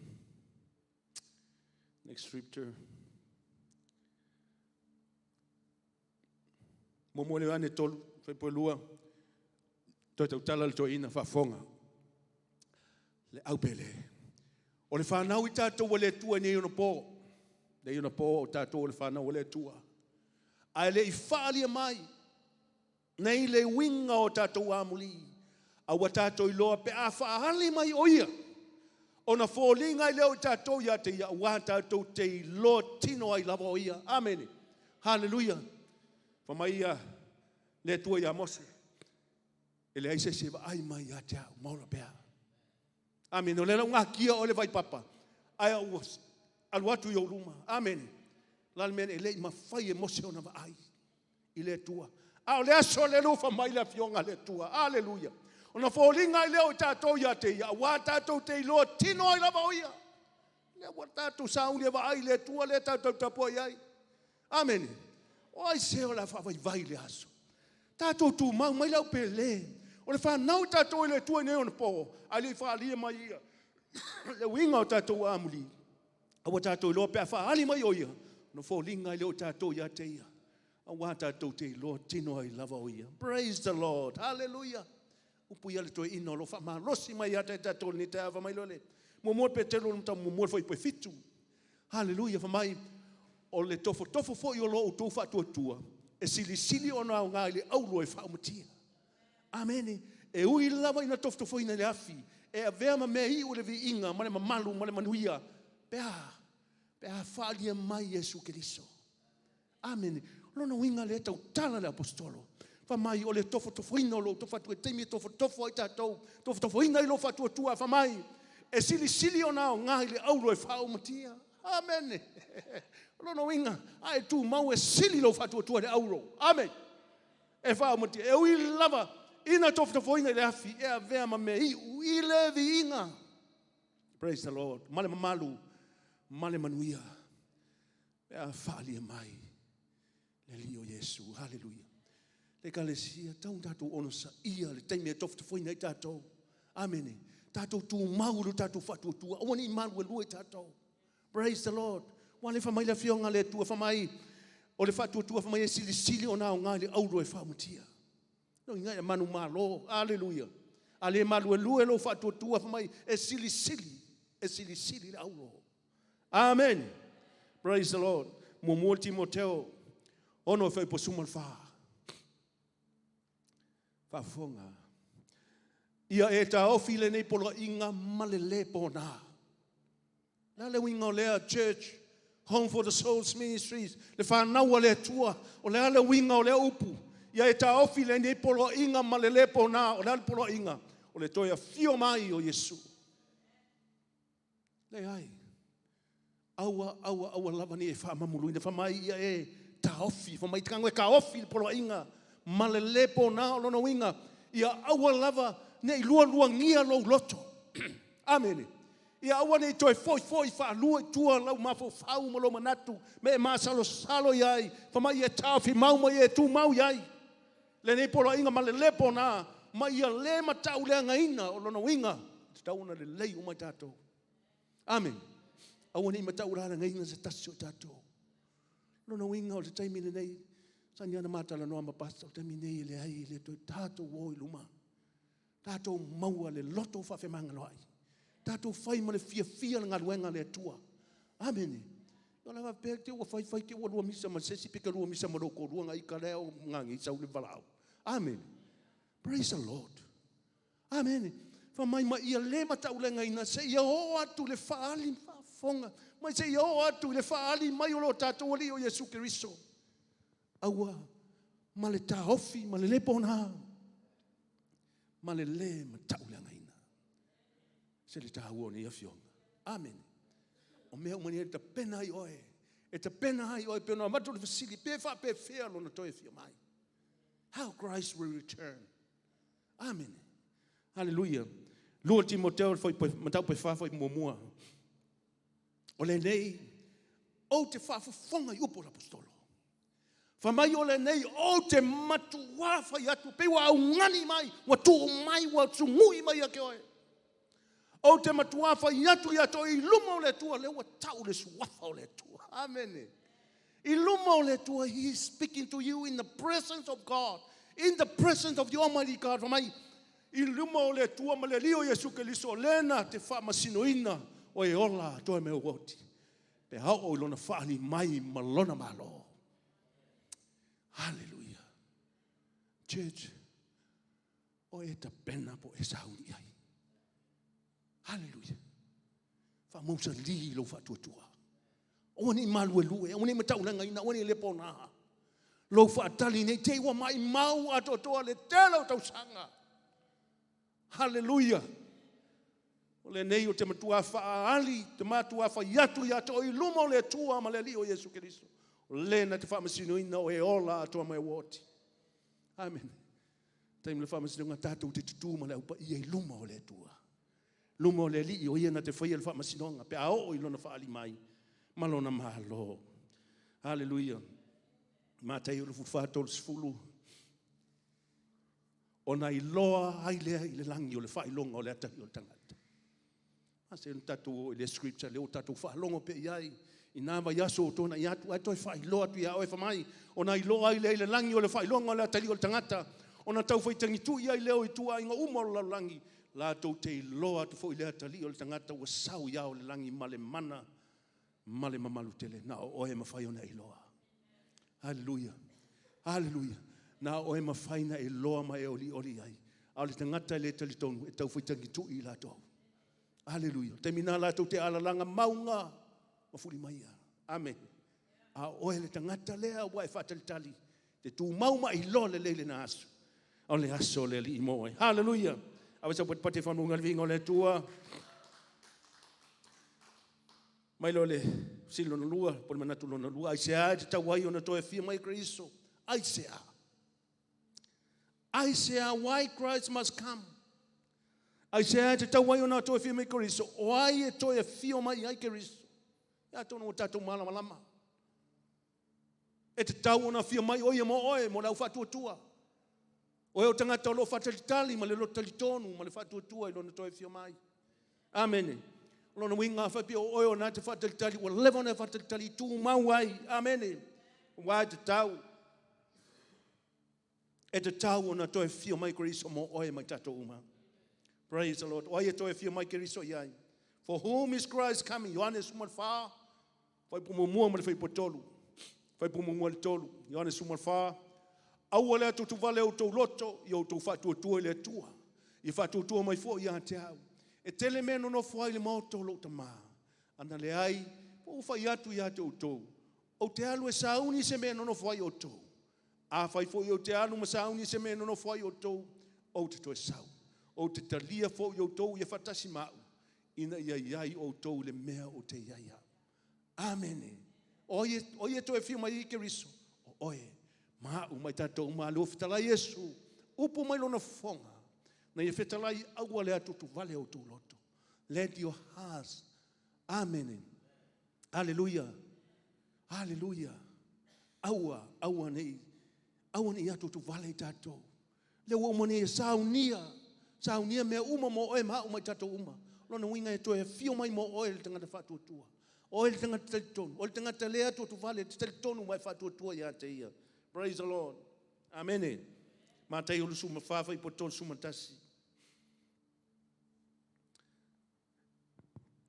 next scripture. 1 Ioane 3, fuaiupu 2, toe tautala le toeaina faafofoga. Le aupele. O le fanau i tatou a le Atua i nei ona po. Nei ona po o tatou o le fanau a le Atua. Ae le i faalia mai nei le uiga o tatou amuli. A ua tatou iloa pe a faaali mai o ia, ona foliga ai lea o tatou ia te ia, aua tatou te iloa tino ai lava o ia. Amene. Haleluia. Fai mai ia le Atua ia Mose, e leai se isi e vaai mai ia te au ma ola pea. Amene. O lea ua natia oe le vaipapa, ae ua alu atu i ou luma. Amene. O le a le mea e le i mafai e Mose ona vaai i le Atua. A o le aso lea ua fai mai le Afioga a le Atua. Aleluia. Ona foliga ai lea o tatou ia te ia, aua tatou te iloa tino ai lava o ia. Lea ua tatou sauni e vaai i le Atua lea tatou te tapuai ai. Amene. O ai se o le a faavaivai i lea aso? Tatou tumau mai le aupele. O le fanau tatou i le Atua i nei ona po, ae le i faaalia mai ia le uiga o tatou amuli, a ua tatou iloa pe a faaali mai o ia, ona foliga ai lea o tatou ia te ia, aua tatou te iloa tino ai lava o ia. Praise the Lord. Hallelujah. Upu ia le toeaina o lo o faamalosi mai ia te tatou i lenei taeao. Fai mai loa le 1 Petero 1 fuaiupu 7. Hallelujah. Fai mai, o le tofotofo foi o lo outou faatuatua, e silisili ona aoga i le auro e faaumatia. Amene. E ui lava ina tofotofoina i le afi, e avea ma mea iu i le viiga ma le mamalu ma le manuia, pe a faaalia mai Iesu Keriso. Amene. O lona uiga lea e tautala le aposetolo. Fai mai o le tofotofoina o lo outou faatuatua, taimi e tofotofo ai tatou, tofotofoina ai lou faatuatua, fai mai, e silisili ona aoga i le auro e faaumatia. Amene. O lona uiga, a e tumau e sili lou faatuatua i le auro. Amene. E faaumatia. E ui lava ina tofotofoina i le afi, e avea ma mea iu i le viiga. Praise the Lord. Ma le mamalu, ma le manuia. Pe a faalia mai le Alii o Iesu. Hallelujah. Le ekalesia, tau tatou onosaia le taimi e tofotofoina ai tatou. Amene. Tatou tumau i lo tatou faatuatua. Aua ne i maluelue tatou. Praise the Lord. Ua le fai mai le afioga a le Atua, fai mai, o le faatuatua fai mai e silisili ona aoga i le auro e faaumatia. No inga e manu malo. Hallelujah. A le maluelue lou faatuatua, fai mai, e silisili, e silisili le auro. Amen. Praise the Lord. 1 Timoteo 6 fuaiupu 14. Faafofoga. Ia e taofi lenei poloaiga ma le lē pona. La le uiga o lea church, Home for the Souls Ministries, le fanau a le Atua, o le a le uiga o lea upu. Ia e taofi lenei poloaiga ma le lē pona. O le a le poloaiga? O le toe afio mai o Iesu. Leai. Aua, aua, aua lava ne i e faamamuluina. Fai mai ia e taofi. Fai mai te e taofi le poloaiga ma le lē pona. O lona uiga, ia aua lava ne i lualuagia lou loto. Amene. Ia aua ne i toe foi foi faalua i tua lau mafaufau ma lou manatu, me e masalosalo i ai. Fai mai ia taofi mau ma ia e tumau i ai lenei poloaiga ma le lē pona, ma ia lē matauleagaina. O lona uiga, e tatau ona lelei uma i tatou. Amene. Aua ne i matauleagaina se tasi o tatou. Lona uiga o le taimi lenei, sa ni ana matalanoa ma pastor, o le taimi nei e leai, e le toe tatou o i luma. Tatou maua le loto faafemagaloai. Tatou fai ma le fiafia le galuega a le Atua. Amene. O la faapea te ua fai fai te ua lua misa ma se isi pe te lua misa ma lou toalua na ita lea o ngagi sau le valaau. Amene. Praise the Lord. Amene. Fai mai ma ia le matauleagaina se ia oo atu le faali faafofoga mai se ia oo atu i le faali mai o lo tatou Alii o Iesu Keriso. Aua ma le taofi ma le lē pona ma le lē matauleagaina. Se le tāua o nei afioga. Amene. O mea uma nei e tapena ai oe. E tapena ai oe pei ona avatu le fesili, pe faapefea lona toe afio mai. How Christ will return. Amene. Hallelujah. 2 Timoteo mataupu e 4 fuaiupu muamua. O lenei ou te faafofoga i upu a le Aposetolo. Fai mai o lenei ou te matuā fai atu, pei ua augani mai, ua tuu mai, ua sugui mai ia te oe. Ou te matuā fai atu ia te oe i luma o le Atua, lea ua tau le suafa o le Atua. Amene. I luma o le Atua, he is speaking to you in the presence of God, in the presence of the Almighty God. Fai mai, i luma o le Atua ma le Alii o Iesu Keriso, o lea na te faamasinoina o e ola atoa mea ua oti, pe a oo i lona faaali mai ma lona Malo. Hallelujah. Church, o e tapena po o e sauni i ai. Hallelujah. Faamausali i lou faatuatua. Aua ne i maluelue, aua ne i mataulagaina, aua ne i le pona. Lou faatali ne i te i ua maumau atoatoa le tele o tausaga. Hallelujah. O lenei ou te matua faaali, te matua fai atu ia te oe i luma o le Atua ma le Alii o Iesu Keriso. O le na te faamasinoina o e ola atoa mai ua oti. Amen. Taimi o le faamasinoga tatou te tutu ma le au paia i luma o le Atua. Luma o le Alii o ia na te faia le faamasinoga pe a oo i lona faaali mai ma lona Malo. Hallelujah. Mataio 24:30. Ona iloa ai lea i le lagi o le faailoga o le atalii o le tagata. A se i tatou o i le scripture lea ua tatou faalogo pea i ai i nā vaiaso ua tuanai atu, ae toe faailoa atu ia oe, fai mai, ona iloa ai lea i le lagi o le faailoga o le atalii o le tagata, ona tau faitagitui ai lea o ituaiga uma o le lalolagi, latou te iloa atu foi le atalii o le tagata ua sau i ao o le lagi ma le mana ma le mamalu tele. Na o oe e mafai ona e iloa. Haleluia! Haleluia! Na o oe e mafai ona e iloa ma e olioli ai. A o le tagata e le talitonu, e tau faitagitui i latou. Haleluia! O le taimi lena latou te alalaga mauga ma fulimaia. Amene. A o oe le tagata lea ua e faatalitali, e te tumau ma e iloa lelei lena aso, o le aso o le Alii mo oe. Haleluia! Ave sau patipati e faamauina le viiga o le Atua. Mai loa le fesili lona lua, po o le manatu lona lua, aisea e tatau ai ona toe afio mai Keriso? Aisea? Aisea? Why Christ must come? Aisea e tatau ai ona toe afio mai Keriso? O ai e toe afio mai ai Keriso? Ia atonu ua tatou malamalama. E tatau ona afio mai o ia mo oe, mo le au faatuatua. O e o tagata o lo o faatalitali ma le loto talitonu ma le faatuatua i lona toe afio mai. Amene. O lona uiga a faapea o oe o lena e te faatalitali, ua leva ona e faatalitali, tumau ai. Amene. Aua e tatau, e tatau ona toe afio mai Keriso mo oe ma i tatou uma. Praise the Lord. O ai e toe afio mai Keriso i ai? For whom is Christ coming? Ioane 14, fuaiupu muamua ma le fuaiupu 3. Fuaiupu muamua i le 3. Ioane 14, aua le atuatuvale o outou loto i outou faatuatua i le Atua. Ia faatuatua mai foi ia te au. E tele mea e nonofo ai i le maota o lou tama. A na leai, ua ou fai atu ia te outou, ou te alu e sauni se mea e nonofo ai outou. Afai foi ou te alu ma sauni se mea e nonofo ai outou, ou te toe sau. Ou te talia foi outou ia faatasi ma au, ina ia i ai outou i le mea ou te i ai au. Amene. O ai e toe afio mai ai Keriso? O oe, ma au ma i tatou uma. A lea ua fetalai Iesu, upu mai lona fofoga, na ia fetalai, aua le atuatuvale o outou loto. Let your hearts. Amene. Aleluia. Aleluia. Aua, aua nei, aua nei atuatuvale i tatou. Lea ua uma nei e saunia, saunia mea uma mo oe ma au ma i tatou uma. Lona uiga e toe afio mai mo oe le tagata faatuatua. O oe le tagata talitonu, o le tagata le atuatuvale, te talitonu ma e faatuatua ia te ia. Praise the Lord. Amene. Mataio 24, fuaiupu 31.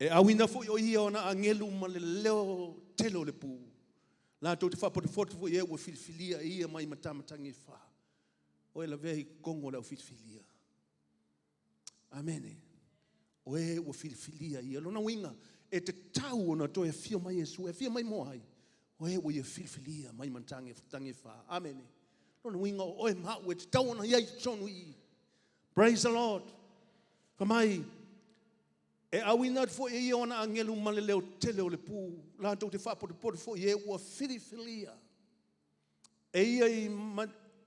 E auina foi o ia o ona agelu ma le leo tele o le pu. Latou te faapotopoto foi e ua filifilia e ia mai matamatagi e fa. O e lavea i totonu o le au filifilia. Amene. O e ua filifilia ia. Lona uiga, e tatau ona toe afio mai Iesu. E afio mai mo ai? O e ua ia filifilia mai matagi e fa. Amene. Lona uiga o oe ma au e tatau ona i ai i totonu i i. Praise the Lord. Fai mai, E auina atu foi e ia ona agelu ma le leo tele o le pu, latou te faapotopoto foi i e ua filifilia e ia i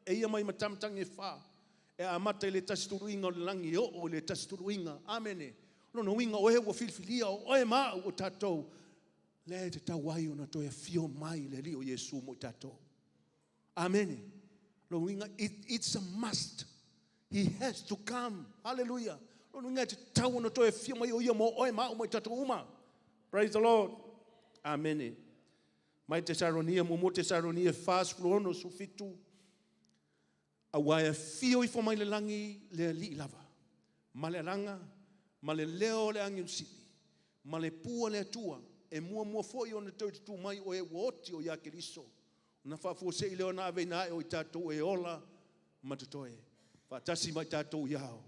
e ia mai matamatagi e fa, e amata i le tasi tuluiga o le lagi e oo i le tasi tuluiga. Amene. O lona uiga o e ua filifilia, o oe ma au o tatou, lea e tatau ai ona toe afio mai le Alii o Iesu mo i tatou. Amene. O lona uiga, it's a must. He has to come. Hallelujah. O lona uiga e tatau ona toe afio mai o ia mo oe ma au ma i tatou uma. Praise the Lord. Amene. Mai Tesaronia, 1 Tesaronia 4, 16, 17, aua e afio ifo mai le lagi le Alii lava, ma le alaga, ma le leo o le agelu sili, ma le pu a le Atua, e muamua foi ona toe tutū mai o e ua oti o ia Keriso, ona faafuasei lea ona aveina ae o i tatou e ola ma totoe, faatasi ma i tatou i ao,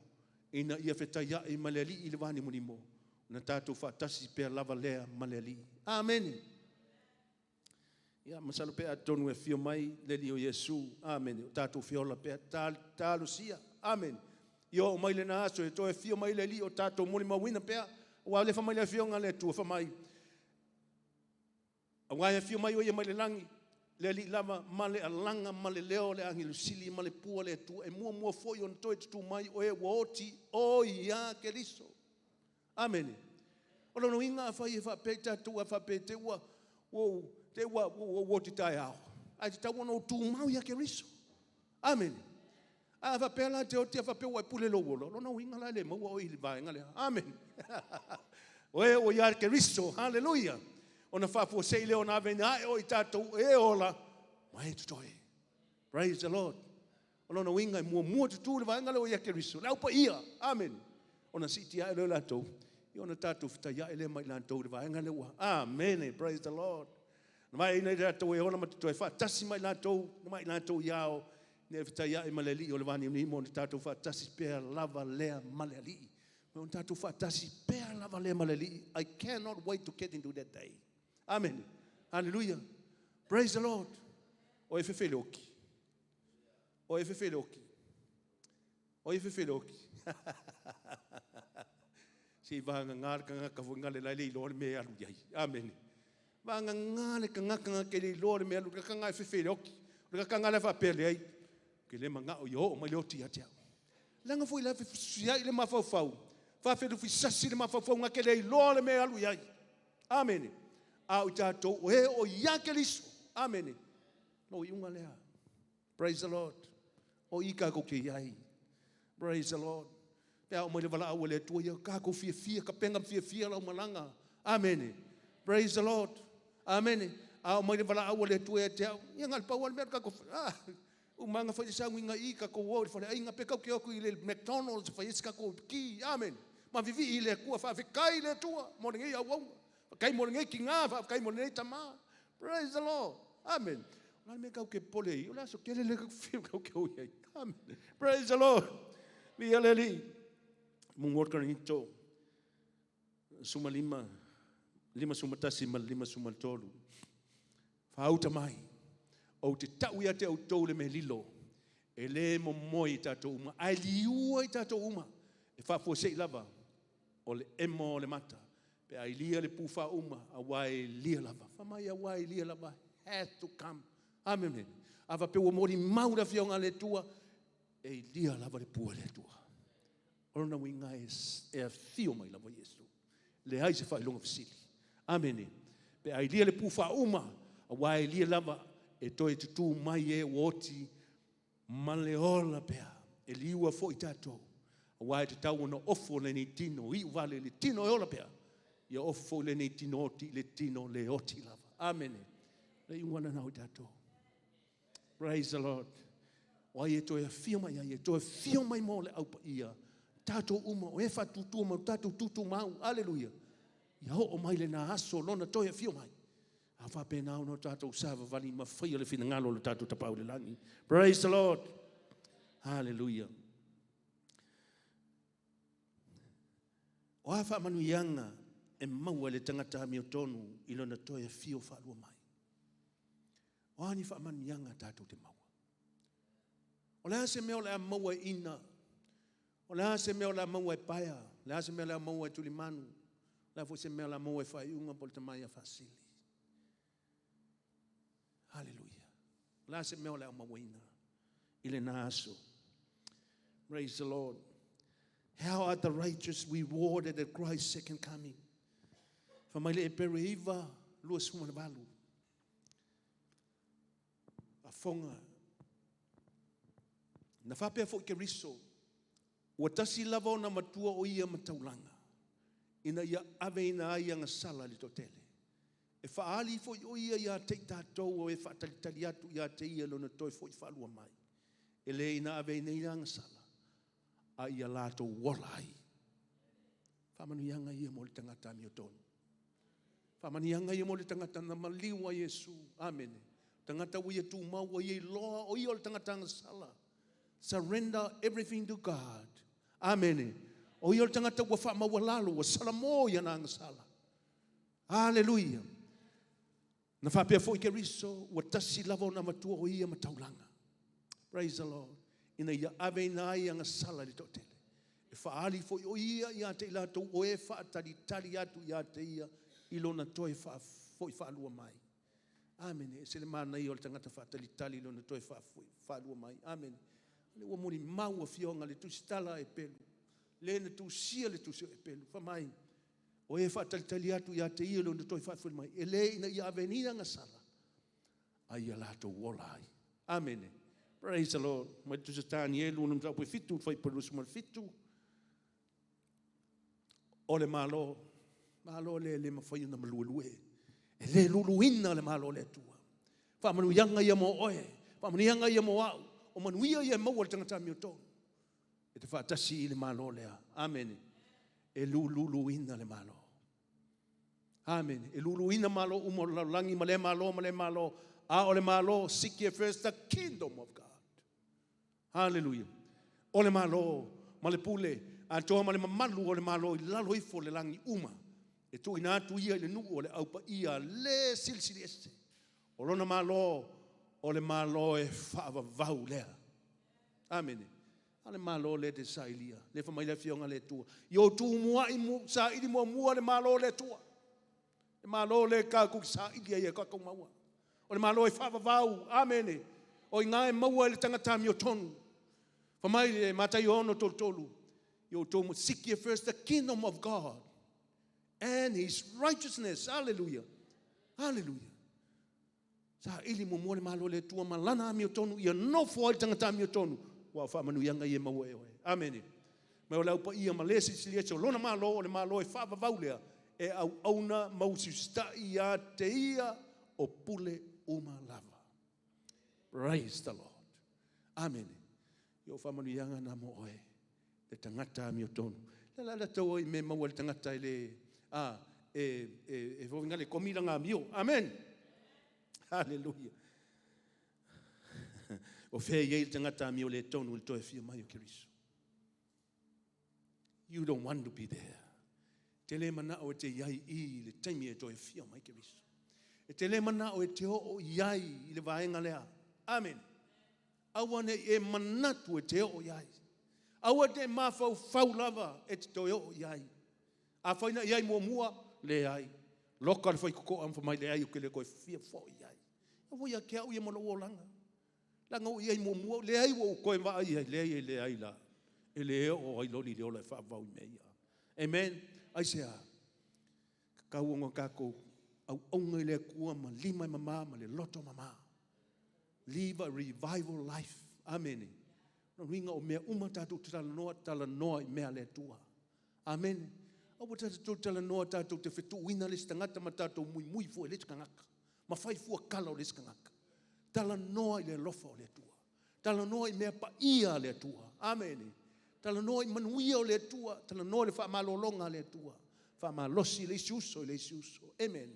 ina ia fetaiai ma le Alii i le vanimonimo, ona tatou faatasi pea lava lea ma le Alii. Amene. Ia, masalo pe atonu e afio mai le Alii o Iesu. Amene. O tatou fia ola pea, talosia. Amene. Ia oo mai lena aso e toe afio mai le Alii o tatou molimauina pea. Aua o lea e fai mai le Afioga a le Atua, fai mai, aua e afio mai o ia mai le lagi, le Alii lava, ma le alaga ma le leo o le agelu sili ma le pu a le Atua, e muamua foi ona toe tutū mai o e ua oti o ia Keriso. Amene. O lona uiga afai e faapea i tatou, a faapea te i ua ou oti taeao, ae tatau ona ou tumau ia Keriso. Amene. A faapea la e te oti ae faapea ua e pule lou ola, o lona uiga la e le maua oe i le vaega lea. Amene. O e ua ia Keriso, haleluia, ona faafuasei lea ona aveina ae o i tatou e ola ma e totoe. Praise the Lord. O lona uiga e muamua tutu le vaega lea ua ia Keriso, le Au Paia. Amene. Ona siitia ae lea o latou, ia ona tatou fetaiai lea ma i latou i le vaega lea ua. Amene. Praise the Lord. Na vaeina i latou e ola ma totoe faatasi ma i latou, ma i latou i ao, ina ia fetaiai ma le Alii o le vanimonimo, ona tatou faatasi pea lava lea ma le Alii. Ona tatou faatasi pea lava lea ma le Alii. I cannot wait to get into that day. Amen. Hallelujah. Praise the Lord. O e fefe i le oki. O e fefe i le oki. O e fefe i le oki. Se i vagana le tagata foi na le la e le iloa le mea e alu i ai. Amene. Vagana le tagata na te le iloa le mea e alu, le tagata e fefe i le oti. O le tagata lea faapea leai, ou te le manao ia oo mai le oti ia te au. Leaga foi la fefusiai le mafaufau, faafelufisasi le mafaufau na te le iloa le mea e alu i ai. Amene. A o i tatou o e o ia Keriso. Amene. O iuga lea. Praise the Lord. O i tatou te i ai. Praise the Lord. Pe a oo mai le valaau a le Atua, ia tatou fiafia, tapena fiafia lau malaga. Amene. Praise the Lord. Amene. A oo mai le valaau a le Atua ia te au, ia na o le pau lava le mea o le tatou, uma lava ona fai le sauniga i i, tatou o i le faleaiga, pe tatou te o atu i le McDonald's e fai ai se tatou ki. Amene. Ma vivii i le Atua, faafetai i le Atua mo lenei auauna. Faafetai mo lenei tina, faafetai mo lenei tama. Praise the Lord. Amen. O le a le mea tatou te popole ai? O le aso tele lea tatou te o i ai. Amen. Praise the Lord. Viia le Alii. 1 Korinito, 15, 51 ma le 53. Faauta mai, ou te tau ia te outou le mea lilo, e le momoe i tatou uma, ae liua i tatou uma, e faafuasei lava o le emo o le mata, pe a ilia le pu faauma, aua e ilia lava. Fai mai aua e ilia lava, has to come. Amene. A faapea ua molimau le Afioga a le Atua, e ilia lava le pu a le Atua. O lona uiga e afio mai lava Iesu. Leai se faailoga fesili. Amene. Pe a ilia le pu faauma, aua e ilia lava, e toe tutū mai e ua oti ma le ola pea. E liua foi tatou, aua e tatau ona ofo lenei tino iu vale i le tino e ola pea, ia ofo foi lenei tino oti i le tino le oti lava. Amene. Le iuga lena o tatou. Praise the Lord. O ai e toe afio mai ai, e toe afio mai mo le Au Paia, tatou uma, o e faatutua ma tatou tutumau. Aleluia. Ia oo mai lena aso lona toe afio mai. A faapena ona tatou savavali ma faia le finagalo o le tatou Tapaau i le lagi. Praise the Lord. Hallelujah. O a faamanuiaga e maua e le tagata amiotonu i lona toe afio faalua mai? O a ni faamanuiaga tatou te maua? O le a se mea o le a maua e Ina? O le a se mea o le a maua e Paea? O le a se mea o le a maua e Tulimanu? La foi se mea la maua e faaiuga po o le tama ia faasili. Hallelujah. La se mea o le a mauaina i lena aso. Praise the Lord. How are the righteous rewarded at Christ's second coming? Fa mai le Epere 9, 28. Afoga. Na faapea foi Keriso, ua tasi lava ona matua o ia ma taulaga, ina ia aveina ai agasala i le toatele. E faaali foi o ia ia te i tatou o e faatalitali atu ia te ia lona toe foi faalua mai. E le ina aveina ai agasala, a ia latou ola ai. Faamanuiaga ia mo le tagata amiotonu. Faamanuiaga ia mo le tagata na maliu ai Iesu. Amene. Tagata ua ia tumau, ua ia iloa, o ia o le tagata agasala. Surrender everything to God. Amene. O ia o le tagata ua faamaualalo, ua salamo i ana agasala. Hallelujah. Na faapea foi Keriso, ua tasi lava ona matua o ia ma taulaga. Praise the Lord. Ina ia aveina ai agasala i le toatele. E faaali foi o ia ia te i latou o e faatalitali atu ia te ia i lona toe faafoi faalua mai. Amene. E se le manaia o le tagata faatalitali i lona toe faafoi faalua mai. Amene. Le ua molimau afioga le tusitala e pelu. Le na tusia le tusi o Eperu. Fai mai, o e faatalitali atu ia te ia lona toe faafoi mai. E le ina ia aveina agasala, a ia latou ola ai. Amene. Praise the Lord. Mai le tusi Tanielu, nu mataupu e 7, fuaiupu 27. O le Malo, Malo le le mafai ona maluelue. E le luluina le Malo o le Atua. Faamanuiaga ia mo oe, faamanuiaga ia mo au. O manuia ia e maua e le tagata amiotonu. E te faatasi i le Malo lea. Amene. E lululuina le Malo. Amene. E luluina Malo uma o le lalolagi ma lea Malo ma lea Malo. A o le Malo, seek ye first the kingdom of God. Hallelujah. O le Malo ma le pule, atoa ma le mamalu o le Malo i lalo ifo o le lagi uma. E tuuina atu ia i le nuu o le aupaia le silisili ese. O lona Malo, o le Malo e faavavau lea. Amene. A le Malo lea e te sailia. Le fa mai le afioga le Atua. Ia o tu muai mu, saili muamua le Malo le Atua. Le Malo le tatou sailia ia tatou maua. O le Malo e faavavau. Amene. O i ngā e maua e le tagata amiotonu. Fa mai le Mataio 6:33. Ia o tō seek ye first the kingdom of God and his righteousness. Hallelujah. Hallelujah. Saili muamua le Malo le Atua ma lana amiotonu ia nofo ai le tagata amiotonu. Ua faamanuiaga ia maua e oe. Amene. Mai o le aupaia ma le silisili ese o lona Malo o le Malo e faavavau lea e auauna mausisitai ia te ia o pule uma lava. Praise the Lord. Amene. Ia o faamanuiaga na mo oe. Le tagata amiotonu. Le la la tau i me maua le tagata i le a e fofinga le komi la ngā mio. Amen. Hallelujah. O fea i ei le tagata amio le tonu le toe fia mai o Keriso. You don't want to be there. Te le mana o e te iai i le taimi e toe fia mai Keriso. E te le mana o e te o iai i le vaenga lea. Amen. Aua ne e manatu e te o iai. Aua te mafau fau lava e te toe o iai. A whaina iai mua mua, le ai. Loka le whai koko am mai le ai o ke le koe fia fo iai. A ia ke au ia mo lo langa. Langa o iai mua mua, le ai o koe wa ai, le ai le ai la. E le o ai loli le ola e whaavau i mea ia. Amen. Ai se a. Kau o ngā kako au onga i le kua ma lima i mama ma le loto mama. Live a revival life. Amen. No ringa o mea uma tātou te talanoa i mea le Atua. Amen. Aua tātou talanoa tātou te whetuina le tangata ma tātou mui mui fua i le tangata. Ma whai fua kala o le tangata. Talanoa i le alofa o le Atua. Talanoa i mea paia le Atua. Amen. Talanoa i manuia o le Atua. Talanoa i le whaamalolonga le Atua. Whaamalosi le isi uso i le isi uso. Amen.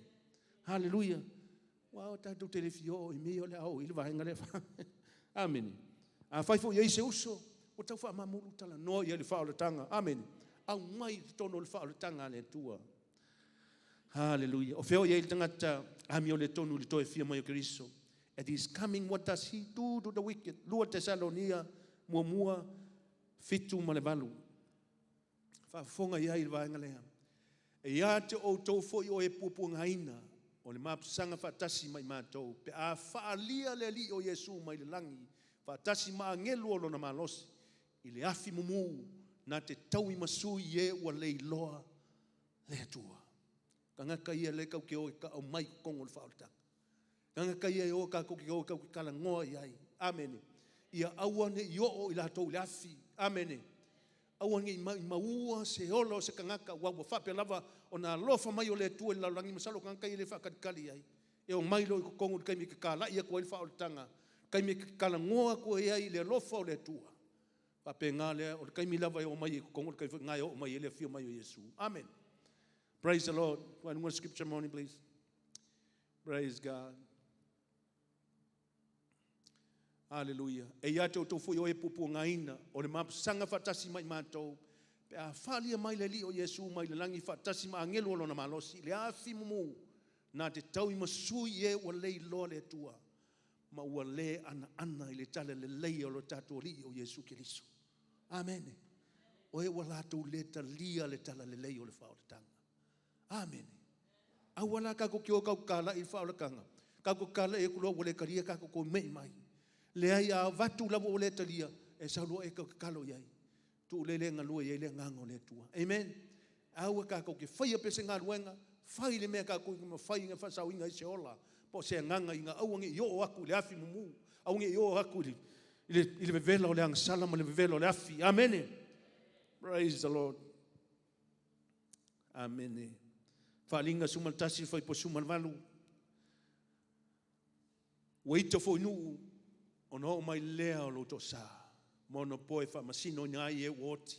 Hallelujah. Wa o tātou te le fio i mea o le ao i le vaenga le Amen. A whai fo i se uso, o tau whaamamuru talanoa i le whaolatanga. Amen. Au mai te tono le whaolatanga le Atua. Hallelujah. O feo i le tangata ami o le tonu le toe fia mai o Keriso. At his coming, what does he do to the wicked? 2 Tesalonia, muamua, 7 ma le 8. Whaafonga ia i le vaenga lea. E ia te outou foi o e puapuagaina, o le mapusaga faatasi ma i matou, pe a faalia le Alii o Iesu mai le lagi, faatasi ma agelu o lona malosi, i le afi mumu na te tauimasui i e ua le iloa le Atua. Tagata ia lea tatou te o e aumai i totonu o le faaolataga. Tagata ia e o tatou te o tatou te talanoa i ai. Amene. Ia aua ne i oo i latou i le afi. Amene. Aua ne i maumauina se ola o se tagata, aua ua faapea lava ona alofa mai o le Atua i le lalolagi, masalo o tagata ia e le faatalitali i ai. E omai loa i totonu i le taimi e talai atu ai le faaolataga, taimi e talanoa atu ai i le alofa o le Atua, faapena lea, o le taimi lava e omai ai i totonu, o le taimi foi lena e oo mai ai le afio mai o Iesu. Amene. Praise the Lord. One more scripture morning, please. Praise God. Hallelujah. E ia te outou foi o e puapuagaina, o le mapusaga faatasi ma i matou, pe a faalia mai le Alii o Iesu mai le lagi faatasi ma agelu o lona malosi, le afi mumu, na te tauimasui i e ua le iloa le Atua, ma ua le anaana i le talalelei o lo tatou Alii o Iesu Keriso. Amene. O e ua latou le talia le talalelei o le faaolataga. Amene. Aua la tatou te o tatou te talai i le faaolataga, tatou talai atu loa ua le talia tatou toe me'i mai. Leai, a avatu lava ua le talia, e sau loa e toe tatalo i ai, tuu lea e galue i ai le Agaga o le Atua. Amen. Aua tatou te faia pea se galuega, fai le mea tatou te mafai ona faasaoina ai se ola po o se agaga ina ia aua ne i oo atu i le afi mumu, aua ne i oo atu i le vevela o le agasala ma le vevela o le afi. Amene. Praise the Lord. Amene. Faaaliga 11 fuaiupu 18. Ua ita foi nuu ona oo mai lea o lou toasa, ma ona poe faamasinoina ai e ua oti,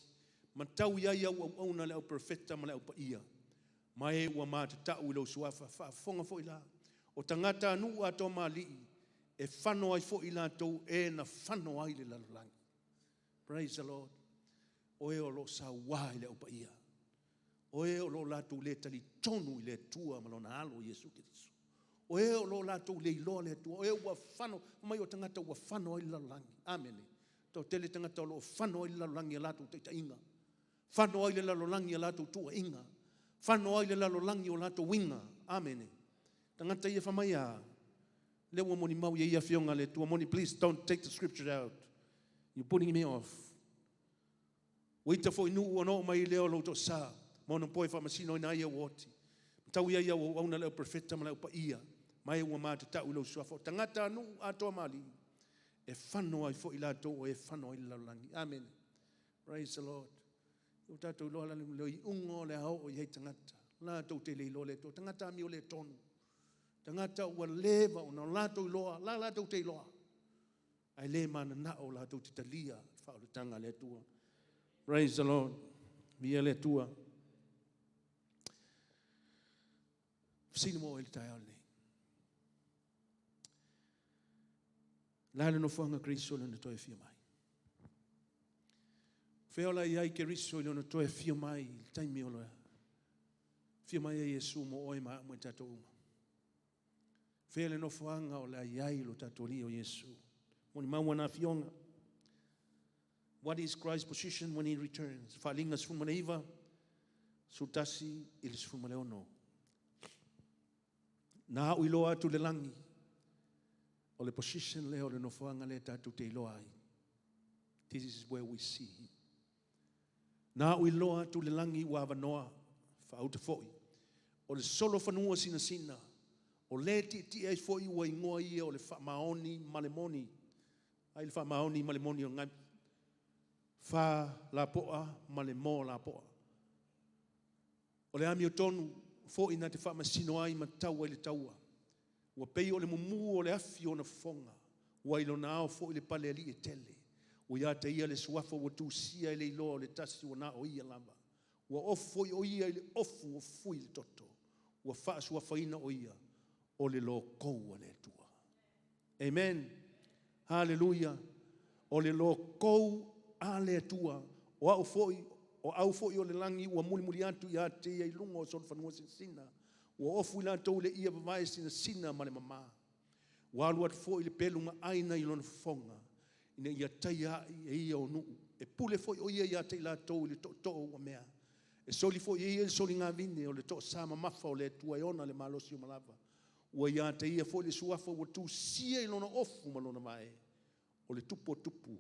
ma tau i ai au auauna le au perofeta ma le au paia, ma e ua matatau i lou suafa. Faafofoga foi la, o tagatanuu atoa ma alii, e fano ai foi i latou e na fano ai le lalolagi. Praise the Lord. O e o lo o saua i le au paia, o e o lo o latou le talitonu i le Atua ma lona alo Iesu Keriso, o e o lo o latou le iloa le Atua, o e ua fano, fai mai o tagata ua fano ai le lalolagi. Amene. E toatele tagata o lo o fano ai le lalolagi i a latou taitaiga, fano ai le lalolagi i a latou tuuaiga, fano ai le lalolagi i o latou uiga. Amene. Tagata ia fai mai a, lea ua molimau i ai afioga a le Atua. Moni, please don't take the scripture out. You're putting me off. Ua ita foi nuu ona oo mai lea o lou toasa, ma ona poe faamasinoina ai e ua oti. Ma tau i ai au auauna le au perofeta ma le au paia, ma e ua matatau i lou suafa. O tagatanuu atoa ma alii, e fano ai foi latou o e fano ai le lalolagi. Amene. Praise the Lord. Ua tatou iloa la le iuga o le a oo i ai tagata, latou te le iloa le Atua, tagata amioletonu, tagata ua leva ona latou iloa, la latou te iloa, ae le mananao latou te talia le faaolataga a le Atua. Praise the Lord. Viia le Atua. Fesili mo oe i le taeao lenei. La le nofoaga Keriso i lona toe afio mai. Fea o la i ai Keriso i lona toe afio mai i le taimi o le afio mai ai Iesu mo oe ma au ma i tatou uma. Fea le nofoaga o la i ai lo tatou Alii o Iesu. Molimau ana afioga. What is Christ's position when he returns? Faaaliga 19, 11 i le 16. Na au iloa atu le lagi, o le position lea o le nofoaga lea tatou te iloa ai. This is where we see him. Na au iloa atu le lagi ua avanoa, faauta foi, o le solofanua sinasina, o le tietie ai foi ua igoa ia o le faamaoni ma le moni. Ai le faamaoni ma le moni o ngai. Fa lapoa ma le mo lapoa. O le amiotonu foi na te faamasino ai ma tau ai le taua. Ua pei o le mumu o le afi ona fofoga, ua i lona ao foi le palealii e tele. Ua ia te ia le suafa ua tusia i le iloa o le tasi ua na o ia lava. Ua ofu foi o ia i le ofu ua fui le toto. Ua faasuafaina o ia o le lokou a le Atua. Amen. Hallelujah. O le lokou a le Atua. O au foi, o au foi o le lagi ua mulimuli atu ia te ia i luga o solofanua sinasina. Ua ofu i latou i le ia vavae sinasina ma le mama. Ua alu atu foi le pelu maai i lona fofoga, ina ia taia ai e ia o nuu. E pule foi o ia ia te i latou i le tootoo ua mea. E soli foi e ia le soligavine o le toasa mamafa o le Atua e ona le malosi uma lava. Ua ia te ia foi le suafa ua tusia i lona ofu ma lona vae, o le Tupu o tupu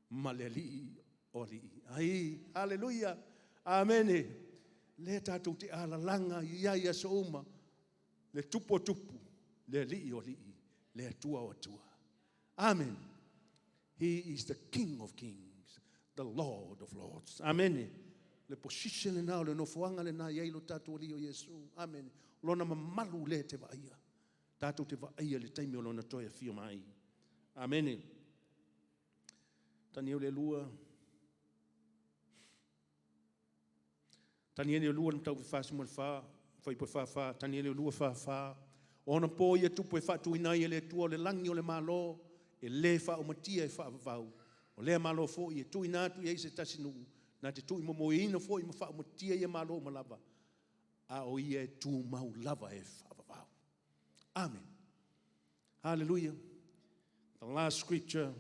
ma le Alii o alii. Ai, haleluia, amene. Lea tatou te alalaga i ai i aso uma, le Tupu o tupu, le Alii o alii, le Atua o atua. Amen. He is the King of kings, the Lord of lords. Amene. Le position lena o le nofoaga lena e i ai lo tatou Alii o Iesu. Amene. Lona mamalu lea e te vaaia. Tatou te vaaia le taimi o lona toe afio mai. Amene. Taniele 2. Taniele 2 le mataupu 44, fuaiupu 44, Taniele 2 44. O ona po ia tupu e faatuina ai e le Atua o le lagi o le Malo, e le faaumatia e faavavau. O lea Malo foi e tuuina atu i ai se tasi nuu, na te tuumomoeina foi ma faaumatia ia Malo uma lava, a o ia e tumau lava e faavavau. Amen. Hallelujah. The last scripture,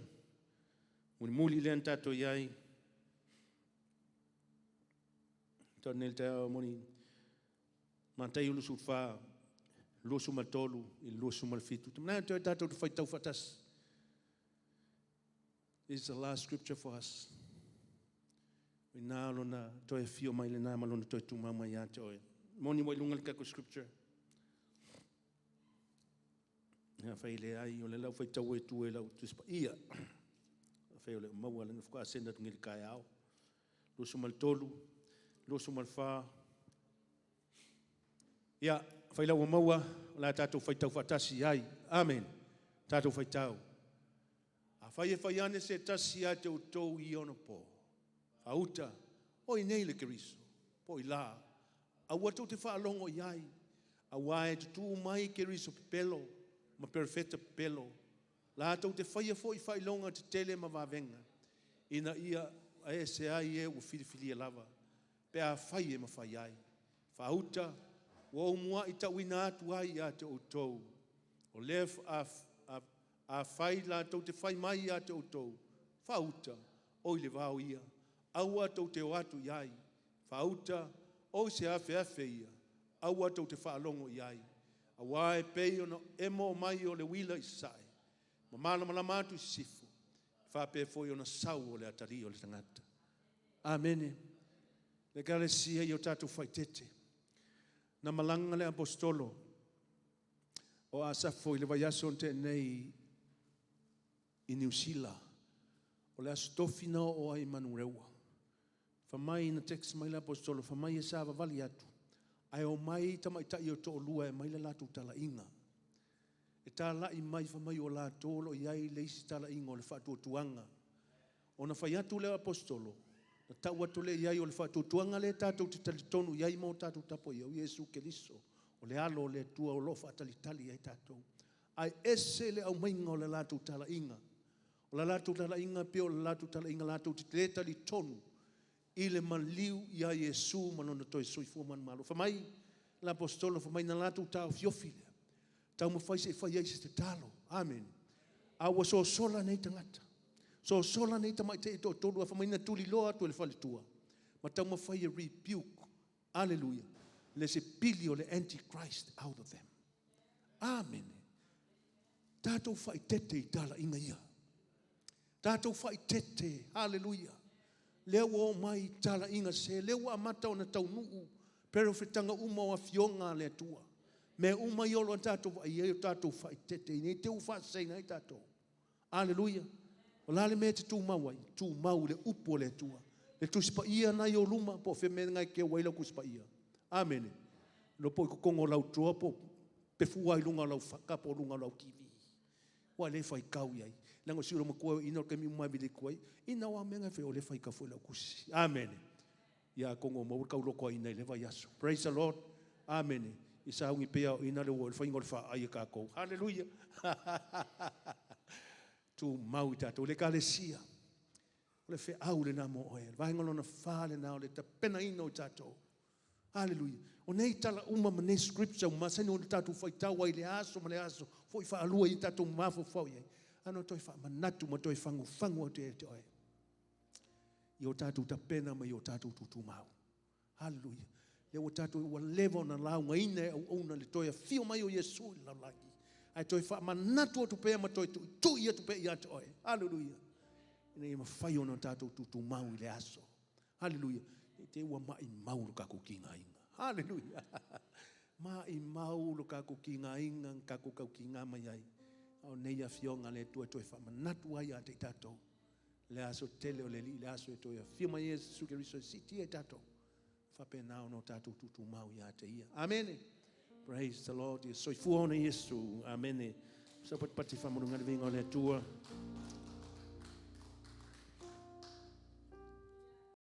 mulimuli lea na tatou i ai, tau nei le taeao moni, Mataio 24, 23 i le 27. Te manaia toe tatou te faitau faatasi. This is the last scripture for us. O ina lona toe afio mai lena ma lona toe tumau mai ia te oe. Moni ua i luga le tatou scripture. Ia fai le ai o le lau faitau e tu e lau Tusi Paia. Fai o le maua le faatoa send atu nei i le taeao. 23, 24. Ia, fai lau ua maua, o le a tatou faitau faatasi ai. Amen. Tatou faitau. Afai e fai ane se tasi ia te outou i ona po, fauta, o i nei le Keriso, po o i la, aua tou te faalogo i ai, auā e tutū mai Keriso pepelo ma perofeta pepelo, latou te faia foi faailoga tetele ma vavega, ina ia ese ai e ua filifilia lava, pe afai e mafai ai. Faauta, ua ou muai tauina atu ai ia te outou. O lea afai latou te fai mai ia te outou, faauta, o i le vao ia, aua tou te o atu i ai. Faauta, o i se afeafe ia, aua tou te faalogo i ai. Auā e pei ona emo mai o le uila i sasae, ma malamalama atu i sisifo, e faapea foi ona sau o le atalii o le tagata. Amene. Le Ekalesia ia o tatou faaeteete. Na malaga le Aposetolo o Asafo i le vaiaso na tea nei i Niu Sila. O le Aso Tofi na oo ai i Manurewa. Fai mai na text mai le Aposetolo, fai mai e savavali atu, ae omai tamaitai e toalua e aumai le latou talaiga. E talai mai fai mai o latou o lo o i ai le isi talaiga o le faatuatuaga. Ona fai atu lea o Aposetolo, na tau atu lea i ai o le faatuatuaga lea tatou te talitonu i ai ma o tatou tapuai, o Iesu Keriso, o le alo o le Atua o lo o faatalitali i ai tatou. Ae ese le aumaiga o le latou talaiga. O le latou talaiga pei o le latou talaiga latou te le talitonu i le maliu ia Iesu ma lona toe soifua manumalo. Fai mai le Aposetolo, fai mai na latou taofiofi lea, taumafai se i fai ai se tatalo. Amene. A ua sosola nei tagata, sosola nei tamaitai e toatolu, fai mai na tuliloa atu e le faletua ma taumafai e rebuke, hallelujah, le sipili o le antichrist out of them. Amene. Tatou faaeteete i talaiga ia. Tatou faaeteete, hallelujah. Lea ua oo mai talaiga se, lea ua amata ona taunuu perofetaga uma o afioga a le Atua. Mea uma ia o lo o tatou vaai ai, o tatou faaeteete ne i te i ua faaseseina ai tatou. Hallelujah. O le a le mea e te tumau ai? Tumau i le upu a le Atua. Le Tusi Paia lena i ou luma, po o fea le mea lena e keu ai lau Tusi Paia. Amene. Iloa po o i totonu o lau drawer po o pefua ai i luga o lau fata po o luga o lau TV. Aua o lea e faitau i ai. Leaga o si ou loomatua ina o le taimi uma lava e vili atu ai, ina o a mea na e fai ai? O lea e faitau foi i lau tusi. Amene. Ia atonu ua maua le taulotoaina i lea vaiaso. Praise the Lord. Amene. Ia sauni pea o ina le ua le faiga o le faai e tatou. Hallelujah. Tumau i tatou. Le Ekalesia, o le feau lena mo oe. Le vaega lona fa lena o le tapenaina o tatou. Hallelujah. O nei tala uma ma nei scripture ua masani ona tatou faitau ai i le aso ma le aso, foi faalua i tatou mafaufau i ai. Ano toe faamanatu ma toe fagufagu atu ia te oe. I o tatou tapena ma i o tatou tutumau. Haleluia. Lea ua tatou ua leva ona laugaina e auauna le toe afio mai o Iesu i le lalolagi, ae toe faamanatu atu pea ma toe tuitui atu pea ia te oe. Haleluia. Ina ia mafai ona tatou tutumau i le aso. Haleluia. I te ua mai mau lo kakou kigaina. Haleluia. Maimau lo kakou kigaina, kakou kaukiga mai ai. A o nei afioga a le Atua e toe faamanatu ai ia te i tatou le aso tele o le Alii, le aso e toe afio mai ai Iesu Keriso e siitia i tatou, faapena ona o tatou tutumau ia te Ia. Amene. Praise the Lord. Ia soifua ona Iesu. Amene. Sa patipati faamanuga le viiga o le Atua.